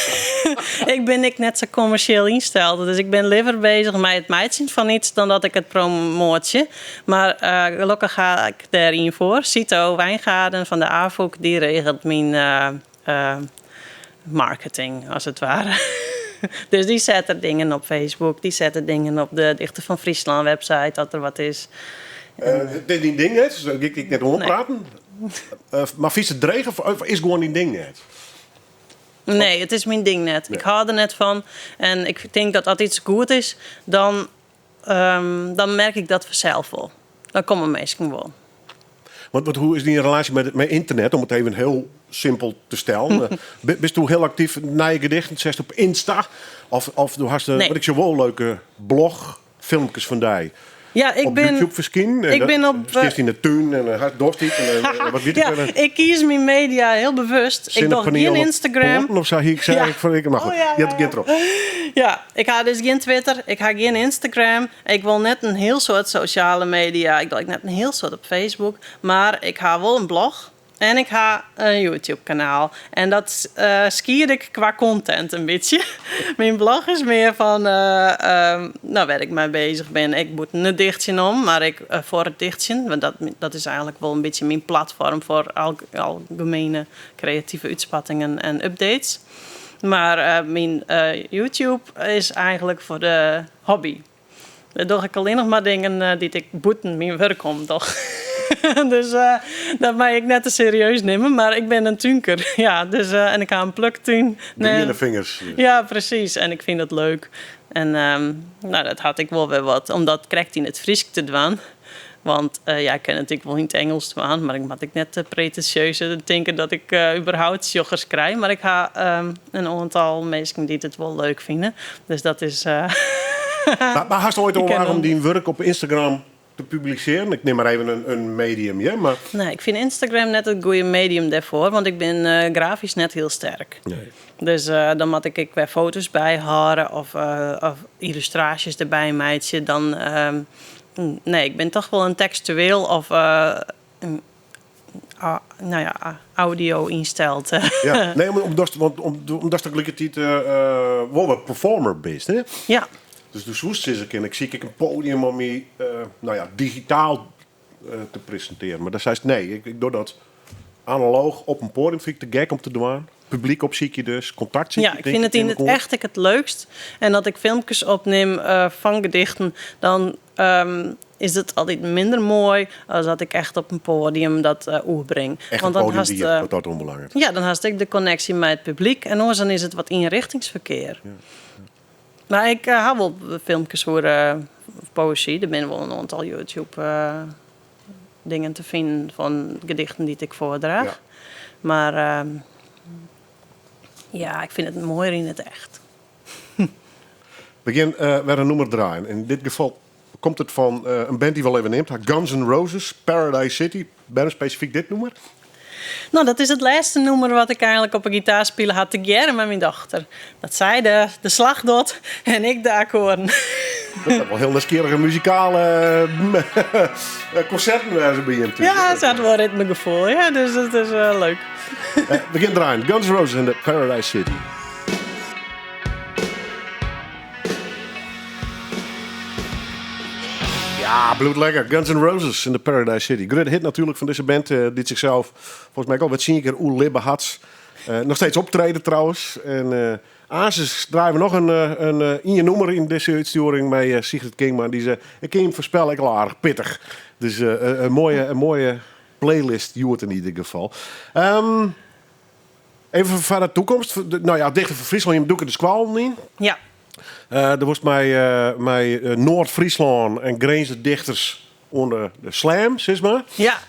ik bin ek net sa kommersjeel ynsteld. Dus ik bin leaver bezich mei it meitsjen fan iets dan dat ik it promoatsje. Mar gelokkich ha ik dêr ien foar. Sito Wijngaarden fan de Afûk, dy regelt myn marketing, as it ware. Dus dy set der dingen op Facebook, dy set der dingen op de Dichter fan Fryslân website, as der wat is. It is dyn ding net, dus dêr gean ik net oanpraten. Mar fynst it dreech of is gewoan dyn ding net? Nee, it is myn ding net. Ik hâld der net fan. En ik tink dat as iets goed is, dan Dan merk ik dat fansels wol. Dan komme minsken wol. Want hoe is dyn relaasje mei ynternet, om it even hiel simpel te stellen? Bisto hiel aktyf nije gedichten setst op Insta? Of do hast, Nee. want ik sjoch wol leuke blogfilmkes fan dy. Ja, ik op bin YouTube ferskinen. En ik bin op, stiest yn de tún en dan dochst iets en wat wit ik Ja, wer. ik kies myn media hiel bewust. Ik doch Sinnepanelen gjin op Instagram. poaten of sa hie ik sei Ja. ik fan ik, mar goed, Oh, ja, ja, ja, it giet derop. Ja, ik ha dus gjin Twitter, ik ha gjin Instagram. Ik wol net in hiel soad sosjale media. Ik doch ek net in hiel soad op Facebook. Mar ik ha wol in blog en ik ha in YouTube-kanaal. En dat skied ik kwa content in bytsje. Myn blog is mear fan, no, wêr't ik mei bezich bin. Ek bûten it dichtsjen om, mar ek foar it dichtsjen. Want dat is eigenlik wol in bytsje myn platfoarm foar algemiene kreative útspattingen en updates. Mar myn YouTube is eigenlik foar de hobby. Dêr doch ik allinnich mar dingen dy't ik bûten myn wurk om doch. Dus dat mei ik net te serieus nimme, mar ik bin in túnker. Ja, dus, en ik ha in pluktún. Griene fingers. Ja, presys. En ik fyn dat leuk. En no, dat hat ek wol wer wat om dat krekt yn it Frysk te dwaan. Want ja, ik kin it ek wol yn it Ingelsk dwaan, mar ik moat ek net te pretensjeus tinke dat ik überhaupt sjoggers krij. Mar ik ha in oantal minsken dy't it wol leuk fine. Dus dat is. Mar hast oait Ik ken oerwage om dan- dyn wurk op Instagram te publisearjen? Ik nim mar even in medium, hear, mar. Nee, ik fyn Instagram net it goede medium dêrfoar, want ik bin grafysk net hiel sterk. Nee. Dus dan moat ik ek wer foto's byhâlde of yllustraasjes derby meitsje. Dan. Nee, ik bin toch wol in tekstueel of no ja, audio ynsteld. Ja, nee, omdatst, want omdatst tagelikertiid wol wat performer bist, hè? Ja. Dus do soest sizze kinne, ik siek ek in podium om my, no ja, digitaal te presintearjen. Mar dan seist nee, ik doch dat analooch op in podium, fyn ik te gek om te dwaan. Publyk opsykje dus, kontakt sykje. Ja, ik fyn it yn it echt ek it leukst. En as ik filmkes opnim fan gedichten, dan is it altyd minder moai as dat ik echt op in poadium dat oerbring. Echt in podiumdier, wat dat oanbelanget. Ja, dan hast ek de konneksje mei it publyk en oars dan is it wat ienrichtingsferkear. Mar ik ha wol filmkes oer poëzy. Der binne wol in oantal YouTube dingen te finen fan gedichten dy't ik foardraach. Mar ja, ik fyn it moaier yn it echt. We gean wer in nûmer draaien. Yn dit gefal komt it fan in band dy't we al even neamd ha, Guns N' Roses, Paradise City. Wêrom spesifyk dit nûmer? No, dat is it lêste nûmer wat ik eigenlik op 'e gitaar spile ha tegearre mei myn dochter. Dat sy de de slach docht en ik de akkoarden. Dat moat wol hiel nijsgjirrige muzikale konserten wêze by jim thús. Ja, se hat wol ritmegefoel, ja, dus dat is leuk. We gean draaien. Guns N' Roses en de Paradise City. Ja, bliuwt lekker. Guns N' Roses in de Paradise City. Grutte hit natuerlik fan dizze band, eh, dy't sichsels folgens my al wat tsien kear oerlibbe hat. Eh, noch steeds optreden trouwens. En uh, aansens draaie we noch in, in, ien nûmer yn dizze útstjoering mei Sigrid Kingma. Dy is, ik kin jim foarspelle, ek al aardich pittich. Dus in moaie playlist hjoed yn ieder gefal. Even foar de toekomst. No ja, Dichter fan Fryslân, jim dûke de skoallen yn. Ja. Do wolst mei Noard-Fryslân en Grinzer dichters oan de slam, sis mar. Ja.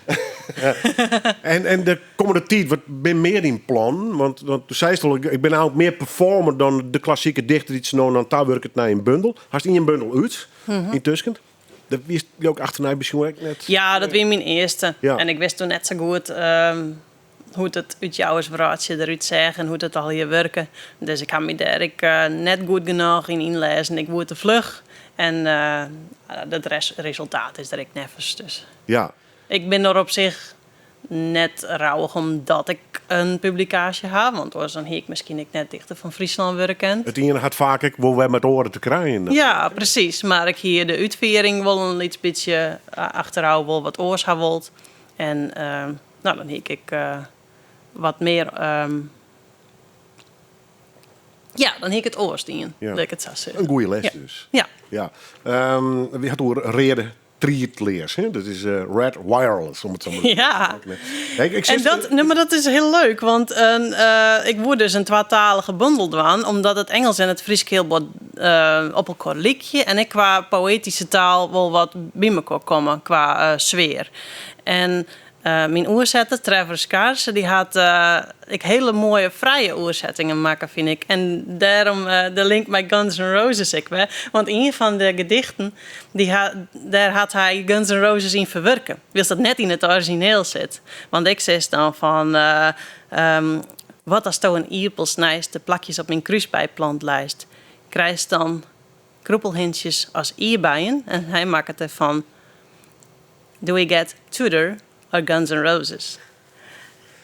En de kommende tiid, wat binne mear dyn plannen? Want do seist al, ik bin eigentlik mear performer dan de klassike dichter dy't sa no en dan tawurket nei in bundel. Hast ien bundel út yntusken. Dat wiest leau ik achternei besjoen ek net. Ja, dat wie myn earste. Ja. En ik wist toen net sa goed hoe't it útjouwerswrâldsje derút seach en hoe't it allegear wurke. Dus ik ha my dêr ek net goed genôch yn ynlêzen. Ik woe te fluch en it resultaat is der ek neffens. Dus ik bin der op sich net rouwich omdat ik in publikaasje ha, want oars dan hie ik miskien ek net Dichter fan Fryslân wurde kind. It iene hat faak ek wol wer mei it oare te krijen. Ja, presys. Mar ik hie de útfiering wol in lyts bytsje achterôf wol wat oars ha wold. En no, dan hie ik ek wat mear. Ja, dan hie ik it oars dien, lit ik it sa sizze. In goede les dus. Ja. Ja. Wy ha it oer reade triedleas, hè? Dat is red wireless, om it sa mar te Ja. Ik, ik En dat, nee, mar dat is hiel leuk, want ik woe dus in twatalige bondel dwaan, omdat it Ingelsk en it Frysk hiel bot op elkoar lykje en ek kwa poëtyske taal wol wat by mekoar komme kwa sfear. En myn oersetter, Trevor Scarse, dy hat ek hiele moaie frije oersettingen makke, fyn ik. En dêrom de link mei Guns N' Roses ek wer. Want ien fan de gedichten, dy ha, dêr hat hy Guns N' Roses yn ferwurke. Wylst dat net yn it orizjineel sit. Want ik sis dan fan, Wat asto in ierpel snijst, de plakjes op myn krúsbeieplant leist, krijst dan krûpelhintsjes as ierbeien? En hy makket derfan. Do we get Tudor or Guns N' Roses?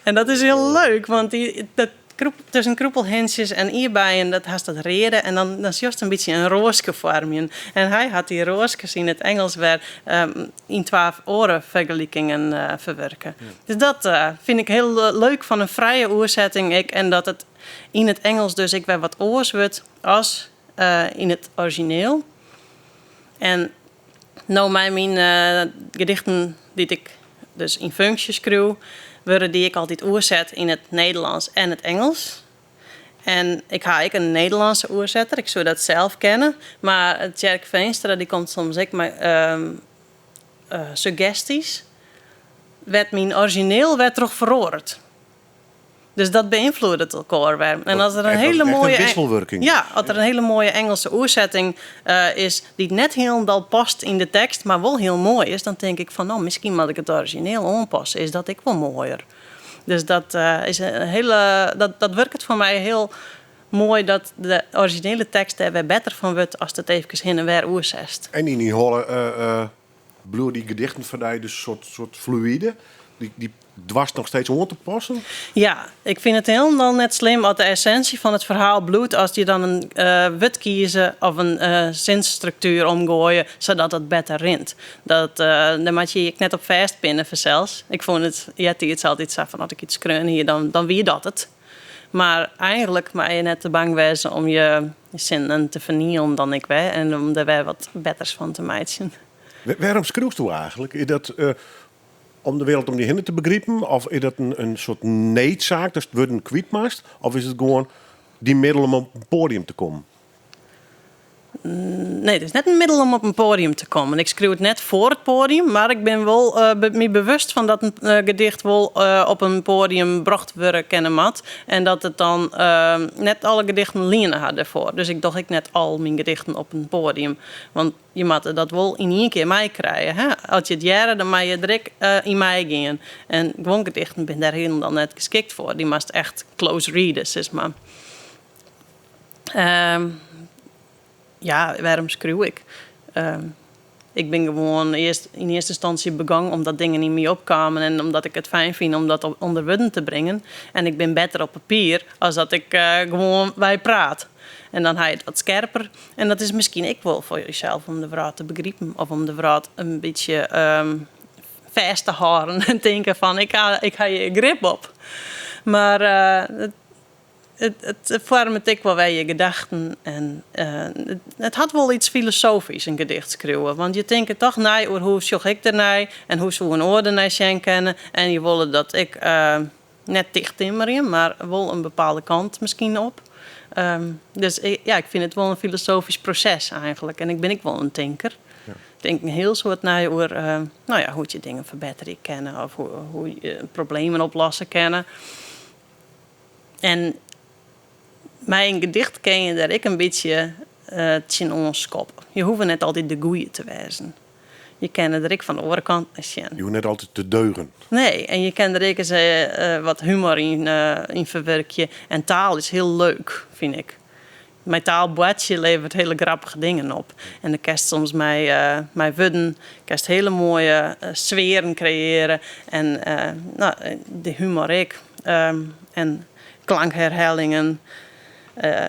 En dat is hiel leuk, want dy, dat krûp, tusken krûpelhintsjes en ierbeien, dat hast dat reade en dan, dan sjochst in bytsje in roaske foarmjen. En hy hat dy roaskes yn it Ingelsk wer yn twa oare fergelikingen ferwurke. Dus dat fyn ik hiel leuk fan in frije oersetting ek en dat it yn it Ingelsk dus ek wer wat oars wurdt as yn it orizjineel. En No mei myn gedichten dy't ik dus yn funksje skriuw, wurde dy ek altyd oerset yn it Nederlânsk en it Ingelsk. En ik ha ek in Nederlânske oersetter, ik soe dat sels kinne, mar Tjerk Veenstra dy komt soms ek mei suggestys wêr't myn orizjineel wer troch feroaret. Dus dat beynfloedet elkoar wer. En as der in hele moaie wisselwurking. Ja, as der in hele moaie Engelse oersetting is dy't net hielendal past yn de tekst, mar wol hiel moai is, dan tink ik fan no, miskien moat ik it orizjineel oanpasse, is dat ek wol moaier. Dus dat is in hele, dat wurket foar my hiel moai dat de orizjinele tekst dêr wer better fan wurdt ast it eefkes hinne en wer oersetst. En yn dyn holle. Bliuwe dy gedichten foar dy dus soart, soart fluïde? Dy, dy doarst noch steeds oan te passen? Ja, ik fyn it hielendal net slim as de essinsje fan it ferhaal bliuwt as je dan in wurd kieze of in sinsstruktuer omgoaie sadat it better rint. Dat, dêr moatte je je ek net op fêstpinne fansels. Ik fûn it eartiids altyd sa fan as ik iets skreaun hie dan, dan wie dat it. Mar eigenlik moatte je net te bang wêze om je sinnen te fernielen dan ek wer en om der wer wat betters fan te meitsjen. Wêrom skriuwsto eigenlik? Is dat om de wereld om dy hinne te begripen? Of is dat in soart needsaak datst wurden kwyt moatst? Of is it gewoan dyn middel om op in poadium te kommen? Nee, it is net in middel om op in poadium te kommen. Ik skriuw it net foar it poadium, mar ik bin wol my bewust fan dat in gedicht wol op in poadium brocht wurde kinne moat. En dat it dan net alle gedichten liene ha dêrfoar. Dus ik doch ek net al myn gedichten op in poadium. Want je moatte dat wol yn ien kear meikrije. Hè? As je it hearre, dan moatte je der ek yn meigean. En guon gedichten binne dêr hielendal net geskikt foar. Dy moatst echt close reade, sis mar. Ja, wêrom skriuw ik? Ik bin gewoan earst yn earste ynstânsje begûn omdat dingen yn my opkamen en omdat ik it fijn fyn om dat ûnder wurden te bringen. En ik bin better op papier as dat ik gewoanwei praat. En dan ha je it wat skerper. En dat is miskien ek wol foar jesels om de wrâld te begripen of om de wrâld in bytsje fêst te hâlden en tinke fan ik ha, ik ha hjir grip op. Mar it foarmet ek wol wer je gedachten en it hat wol iets filosofysk, in gedicht skriuwe. Want je tinke toch nei oer hoe sjoch ik dernei en hoe soe in oar dernei sjen kinne. En je wolle dat ek net tichttimmerje, mar wol in bepaalde kant miskien op. Dus ja, ik fyn it wol in filosofysk proses eigenlik. En ik bin ek wol in tinker. Ik tink in hiel soad nei oer no ja, hoe't je dingen ferbetterje kinne of hoe't je problemen oplosse kinne. En mei in gedicht kin je dêr ek in bytsje tsjinoan skoppe. Je hoege net altyd de goeie te wêzen. Je kinne der ek fan de oare kant nei sjen. Je hoege net altyd te deugen. Nee, en je kinne der ek ris wat humor yn ferwurkje. En taal is hiel leuk, fyn ik. Mei taal boartsje leveret hiele grappige dingen op. En dan kinst soms mei wurden kinst hiele moaie sfearen kreëarje. En no, de humor ek. En klankherhellingen.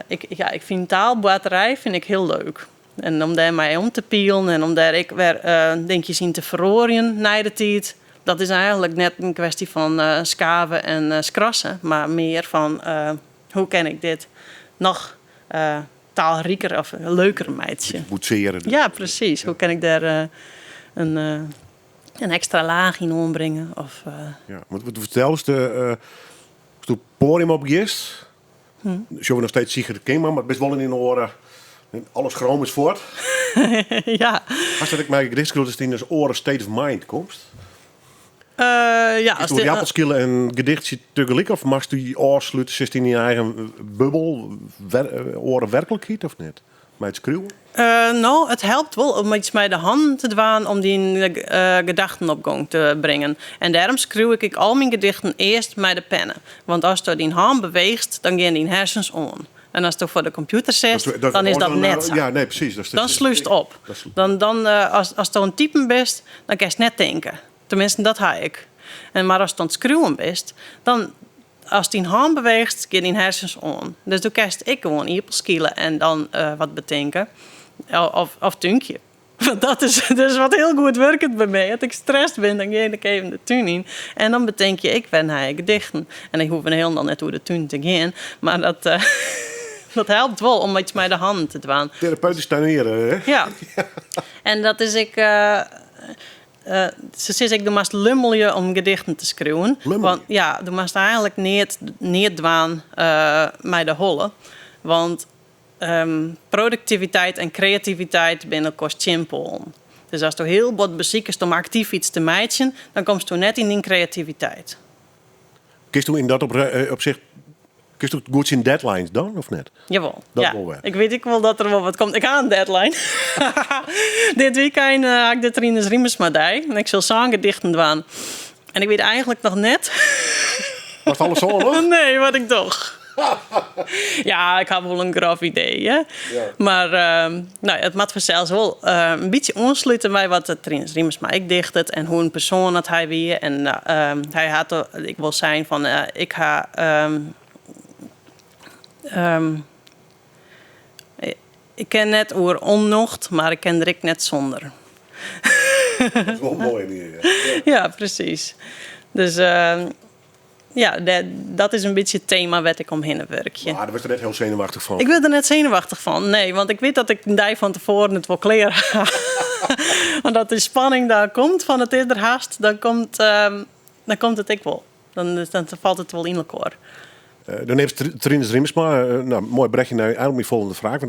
Ik, ja, ik fyn taalboarterij fyn ik hiel leuk. En om dêrmei om te pielen en om dêr ek wer dinkjes yn te feroarjen nei de tiid, dat is eigenlik net in kwestie fan skave en skrasse, mar mear fan hoe kin ik dit noch taalriker of leuker meitsje. Boetsearje. Ja, presys. Hoe kin ik dêr in ekstra laach yn oanbringe? Of, Ja, want wat fertelst, ast it poadium op giest, Sjogge we noch steeds Sigrid Kingma, mar bist wol yn in oare. Alle schroom is fuort. Ja. Hast dat ek mei gedichtskriuwen datst yn in oare state of mind komst? Ja. Kinst oer ierdappels skile en gedichtsje tegelyk of moatst dy ôfslute, sitst yn dyn eigen bubbel, oare werklikheid of net? Mei it skriuwen? No, it helpt wol om iets mei de hannen te dwaan om dyn gedachten op gong te bringen. En dêrom skriuw ik ek al myn gedichten earst mei de penne. Want asto dyn hân beweechst, dan gean dyn hersens oan. En asto foar de kompjûter sitst, dan is dat net sa. Ja, nee, presys. Dan slútst op. Dan, dan, asto oan it typen bist, dan kinst net tinke. Teminsten, dat ha ik. En mar ast oan it skriuwen bist, dan Ast dyn hân beweechst, gean dyn hersens oan. Dus do kinst ek gewoan ierpels skile en dan wat betinke. Of túnkje. Want dat is dus wat hiel goed wurket by my. As ik strest bin, dan gean ik even de tún yn. En dan betink je ek wer nije gedichten. En ik hoech hielendal net oer de tún te gean. Mar dat, dat helpt wol om iets mei de hannen te dwaan. Terapeutysk tuinieren, hè? Ja. En dat is ek. Se sizze ek, do moatst lummelje om gedichten te skriuwen. Lummelje? Want ja, do moatst eigenlik neat, neat dwaan mei de holle. Want produktiviteit en kreativiteit binne elkoars tsjinpoalen. Dus asto hiel bot besikest om aktyf iets te meitsjen, dan komsto net yn dyn kreativiteit. Kinsto yn dat opsicht Kinsto goed tsjin deadlines dan, of net? Jawol. Dat ja. wol wer. Ik wit ek wol dat der wol wat komt. Ik ha in deadline. Dit wykein eh, ha ik de Trinus Riemersma dei. En ik sil sân gedichten dwaan. En ik wit eigenlik noch net. Moatst alles sân noch? Nee, wat ik doch. Ja, ik ha wol in grof idee. Hè? Ja. Mar no, it moat fansels wol in bytsje oanslute by wat de Trinus Riemersma ek dichtet en hoe in persoan dat hy wie. En hy hat ek wol sein fan ik ha. Ik kin net oer onnocht, mar ik kin der ek net sûnder. Dat is wol moai ja. Ja, presys. Dus ja, dat is in bytsje it tema wêr't ik omhinne wurkje. Mar dêr wurdst der net hiel senuwachtich fan? Ik wurd der net senuwachtich fan, nee. Want ik wit dat ik in dei fan tefoaren it wol klear ha. Want as dy spanning dan komt fan it is der hast, dan komt, dan komt it ek wol. Dan, dan falt it wol yn elkoar. Do neamst Trinus Riemersma. No, moai brechje nei eigentlik myn folgjende fraach.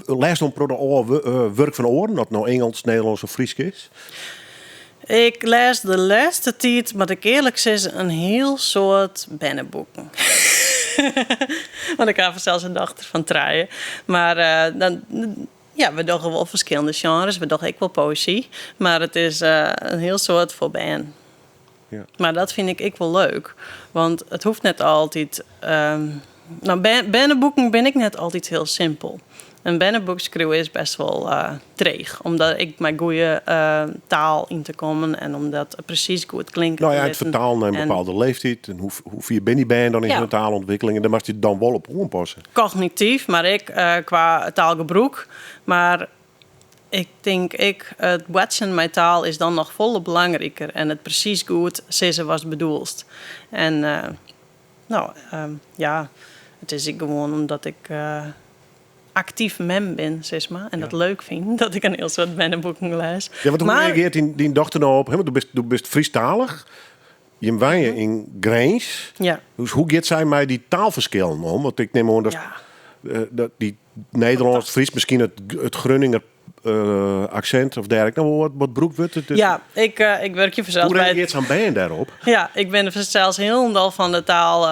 Lêst in protte ôf wurk fan oaren, oft it no Ingelsk, Nederlânsk of Frysk is? Ik lês de lêste tiid, moat ik earlik sizze, in hiel soad berneboeken. Want ik ha fansels in dochter fan trije. Mar dan, ja, we dogge wol ferskillende sjenres. We dogge ek wol poëzy. Mar it is in hiel soad foar bern. Ja. Mar dat fyn ik ek wol leuk. Want it hoecht net altyd. No, berneboeken binne ek net altyd hiel simpel. In berneboek skriuwe is best wol dreech. Om dêr ek mei goede taal yn te kommen en om dat presys goed klinke Nou te ja, it litten. fertalen nei in En bepaalde leeftiid. En hoe fier binne dy bern dan yn Ja. hun taalontwikkeling? En dêr moatst je dan wol op oanpasse. Kognityf, mar ek kwa taalgebrûk. Mar ik tink ek, it boartsjen mei taal is dan noch folle belangriker. En it presys goed sizze watst bedoelst. En no, ja, it is ek gewoan omdat ik aktyf mem bin, sis mar. En dat leuk fyn, dat ik in hiel soad berneboeken lês. Ja, want hoe Mar reagearret dyn dochter no op? Hè, want do bist Frysktalich. Jim wenje yn Grins. Ja. Dus hoe giet sy mei dy taalferskillen om? Want ik nim oan dat Ja. dat dy Nederlânsk, Frysk, miskien it Grunninger aksint of dêr ek noch wol wat brûkt wurdt. Ja, ik wurkje fansels Hoe by reagearret sa'n bern dêrop? Ja, ik bin fansels hielendal fan de taal,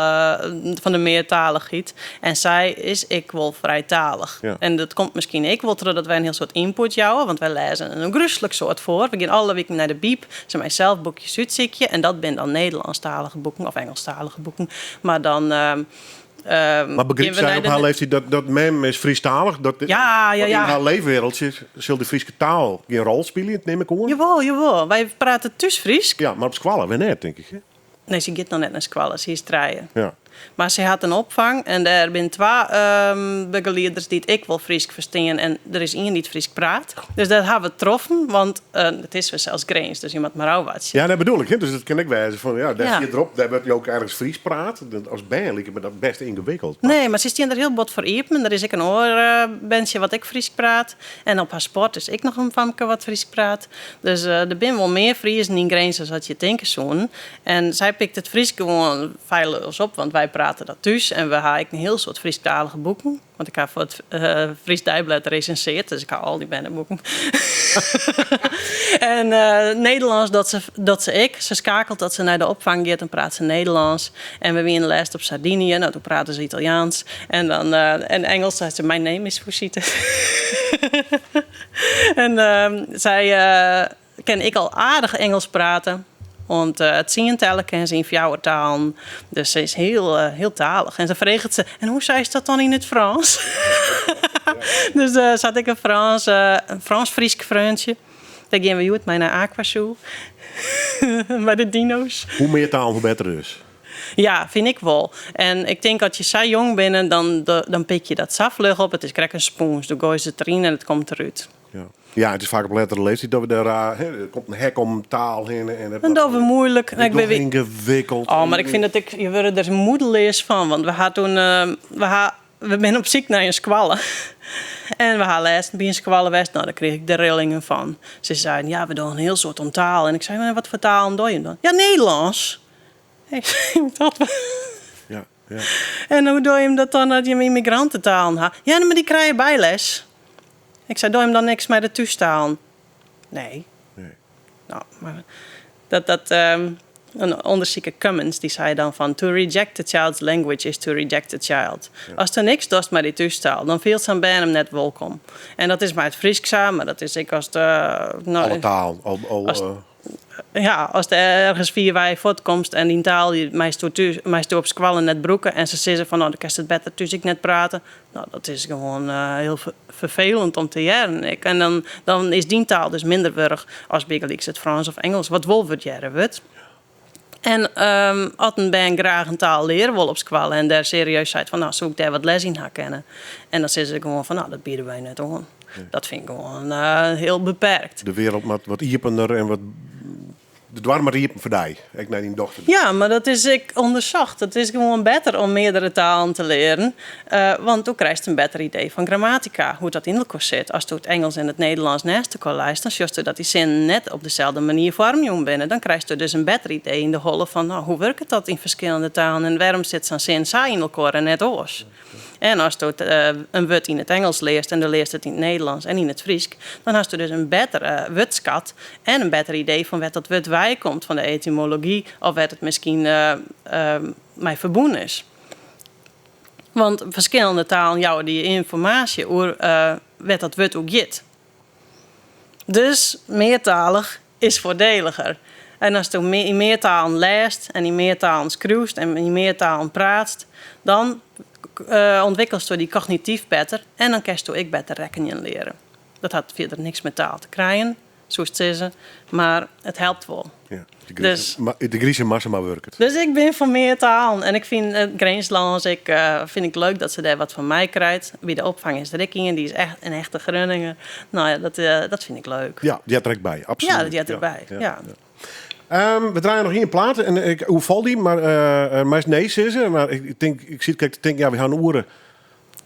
fan de meartalichheid. En sy is ek wol frijtalich. Ja. En dat komt miskien ek wol trochdat wy in hiel soad ynput jouwe, want wy lêze in ôfgryslik soad foar. We gean alle wiken nei de byb, se mei sels boekjes útsykje. En dat binne dan Nederlânsktalige boeken of Ingelsktalige boeken. Mar dan Mar begrypt gean we sy nei op de har leeftiid dat mem is Frysktalich? Dat, Ja, ja, want yn ja. har leefwereldje sil de Fryske taal gjin rol spylje, nim ik oan. Jawol, jawol. Wy prate thús Frysk. Ja, mar op skoalle wer net, tink ik. Hè? Nee, se giet noch net nei skoalle. Se is 3. Ja. Mar se hat in opfang en dêr binne twa begelieders dy't ek wol Frysk ferstean en der is ien dy't Frysk praat. Dus dat ha we troffen, want it is fansels Grins, dus je moat mar ôfwachtsje. Ja, dat bedoel ik. Hè? Dus it kin ek wêze fan, ja, dêr Ja. fierderop, dêr wurdt jo ergens Frysk praat. Dat as bern liket my dat best yngewikkeld. Nee, mar se stean der hiel bot foar iepen. Der is ek in oar berntsje wat ek Frysk praat. En op har sport is ek noch in famke wat Frysk praat. Dus der binne wol mear Friezen yn Grins as dat je tinke soenen. En sy pikt it Frysk gewoan feilleas op, want wy prate dat thús. En we ha ek in hiel soad Frysktalige boeken. Want ik ha foar it Frysk Deiblêd resinseard, dus ik ha al dy berneboeken. En Nederlânsk docht se ek. Se skakelt dat se nei de opfang giet en praat se Nederlânsk. En we wiene lêst op Sardinië, no, doe prate se Italiaans. En dan en Engels sei se, my name is Fusite. En sy kin ek al aardich Ingelsk prate. Want tsien telle kin se yn fjouwer talen. Dus se is hiel, hiel talich. En se freget se, en hoe seist dat dan yn it Frâns? Dus se hat ek in Frâns, in Frâns-Frysk freontsje. Dêr gean we hjoed mei nei Aquazoo. By de dino's. Hoe mear talen, hoe better dus. Ja, fyn ik wol. En ik tink as je sa jong binne, dan pik je dat sa fluch op. It is krekt in spûns. Do goaist it deryn en it komt derút. Ja. Ja, it is faak op lettere leeftiid dat we dêr, hè, der komt in hek om taal hinne en dat En dat we moeilijk. Het Ik ben is yngewikkeld. Oh, mar ik fyn dat ik, je wurde der moedeleas fan. Want we ha toen, we ha, we binne op syk nei in skoalle. En we ha lêsten by in skoalle west. No, dêr krige ik de rillingen fan. Se seiden, ja, we dogge in hiel soad oan taal. En ik sei, mar wat foar talen dogge je dan? Ja, Nederlânsk. Ik sei, dat Ja, ja. En hoe dogge je dat dan as je ymmigrantentalen ha? Ja, mar dy krije byles. Ik sei, dogge jim dan niks mei de thústalen? Nee. Nee. No, mar dat, in ûndersiker Cummins dy sei dan fan to reject a child's language is to reject a child. Ja. Ast der niks dochst mei dy thústaal, dan fielt sa'n bern him net wolkom. En dat is mei it Frysk sa, mar dat is ek as de, no, Alle talen, al, al, as Ja, ast ergens fierwei fuortkomst en dyn taal meisto thús, meisto op skoalle net brûke en se sizze fan no, dan kinst it better thús ek net prate. No, dat is gewoan hiel ferfelend om te hearren ek. En dan, dan is dyn taal dus minder wurdich as bygelyks it Frânsk of Ingelsk, wat wol wurdearre wurdt. En as in bern graach in taal leare wol op skoalle en dêr serieus seit fan no, soe ik dêr wat les yn ha kinne? En dan sizze se gewoan fan no, dat biede wy net oan. Dat fyn ik gewoan hiel beperkt. De wereld moat wat iepener en wat de doar moat iepen foar dy, ek nei dyn dochter. Ja, mar dat is ek ûndersocht. It is gewoan better om meardere talen te learen, want do krijst in better idee fan grammatika, hoe't dat yn elkoar sit. Asto it Ingelsk en it Nederlânsk neist elkoar leist, dan sjochsto dat dy sinnen net op deselde manier foarmjûn binne. Dan krijsto dus in better idee yn de holle fan, no, hoe wurket dat yn ferskillende talen en wêrom sit sa'n sin sa yn elkoar en net oars. En asto in wurd yn it Ingelsk learst en do learst it yn it Nederlânsk en yn it Frysk, dan hasto dus in bettere wurdskat en in better idee fan wêr't dat wurd weikomt, fan de etymology of wêr't it miskien mei ferbûn is. Want ferskillende talen jouwe dy ynformaasje oer wêr't dat wurd oer giet. Dus meartalich is foardeliger. En asto yn mear talen lêst en yn mear talen skriuwst en yn mear talen praatst, dan ûntwikkelsto dy kognityf better en dan kinsto ek better rekkenjen leare. Dat hat fierder niks mei taal te krijen, soest sizze, mar it helpt wol. Ja, de grize, dus, de grize massa mar wurket. Dus ik bin foar mear talen en ik fyn it Grinslânsk ek fyn ik leuk dat se dêr wat fan meikrijt. By de opfang is der ek ien, dy is echt in echte Grunninger. No ja, dat, dat fyn ik leuk. Ja, dy heart der ek by, absolút. Ja, dat heart derby, ja. We draaie noch ien plaat en ik oerfal dy, mar uh, meist nee sizze. Mar ik tink, ik sit krekt te tinken, ja, we ha in oere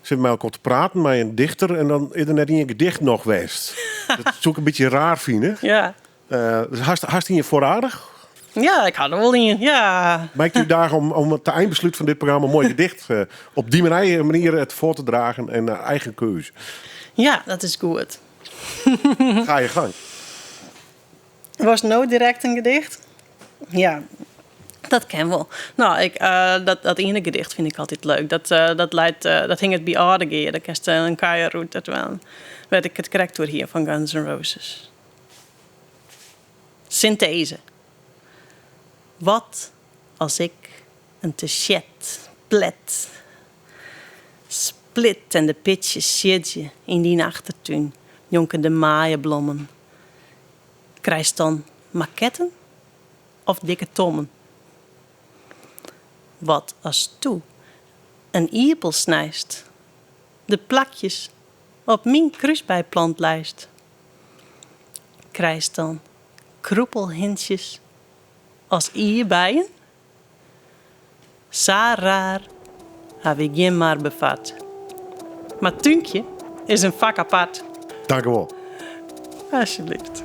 sitte mei elkoar te praten mei in dichter en dan is der net ien gedicht noch west. Dat soe ik in bytsje raar fine. Ja. Uh, dus hast, hast ien foarraadich? Ja, ik ha der wol ien, ja. Mei ik dy útdaagje om, om it einbeslút fan dit programma in moai gedicht uh, op dy manier it foar te dragen en uh, eigen keuze. Ja, dat is goed. Ga je gang. Wolst no direkt in gedicht? Ja, dat kin wol. No, ik, uh, dat, dat iene gedicht fyn ik altyd leuk. Dat, uh, dat, leit, uh, dat hinget by Aldegea. Dêr kinst in kuierrûte dwaan. Wêr't ik it krekt oer hie fan Guns N' Roses. Synteze. Wat as ik in tesjet plet split en de pitsjes siedzje yn dyn achtertún njonken de maaieblommen? Krijst dan maketten of dikke tommen? Wat asto in ierpel snijst, de plakjes op myn krúsbeiplant leist? Krijst dan krûpelhintsjes as ierbeien? Sa raar haw ik gjin mar befard. Mar túnkje is in fak apart. Tankewol. Alsjeblieft.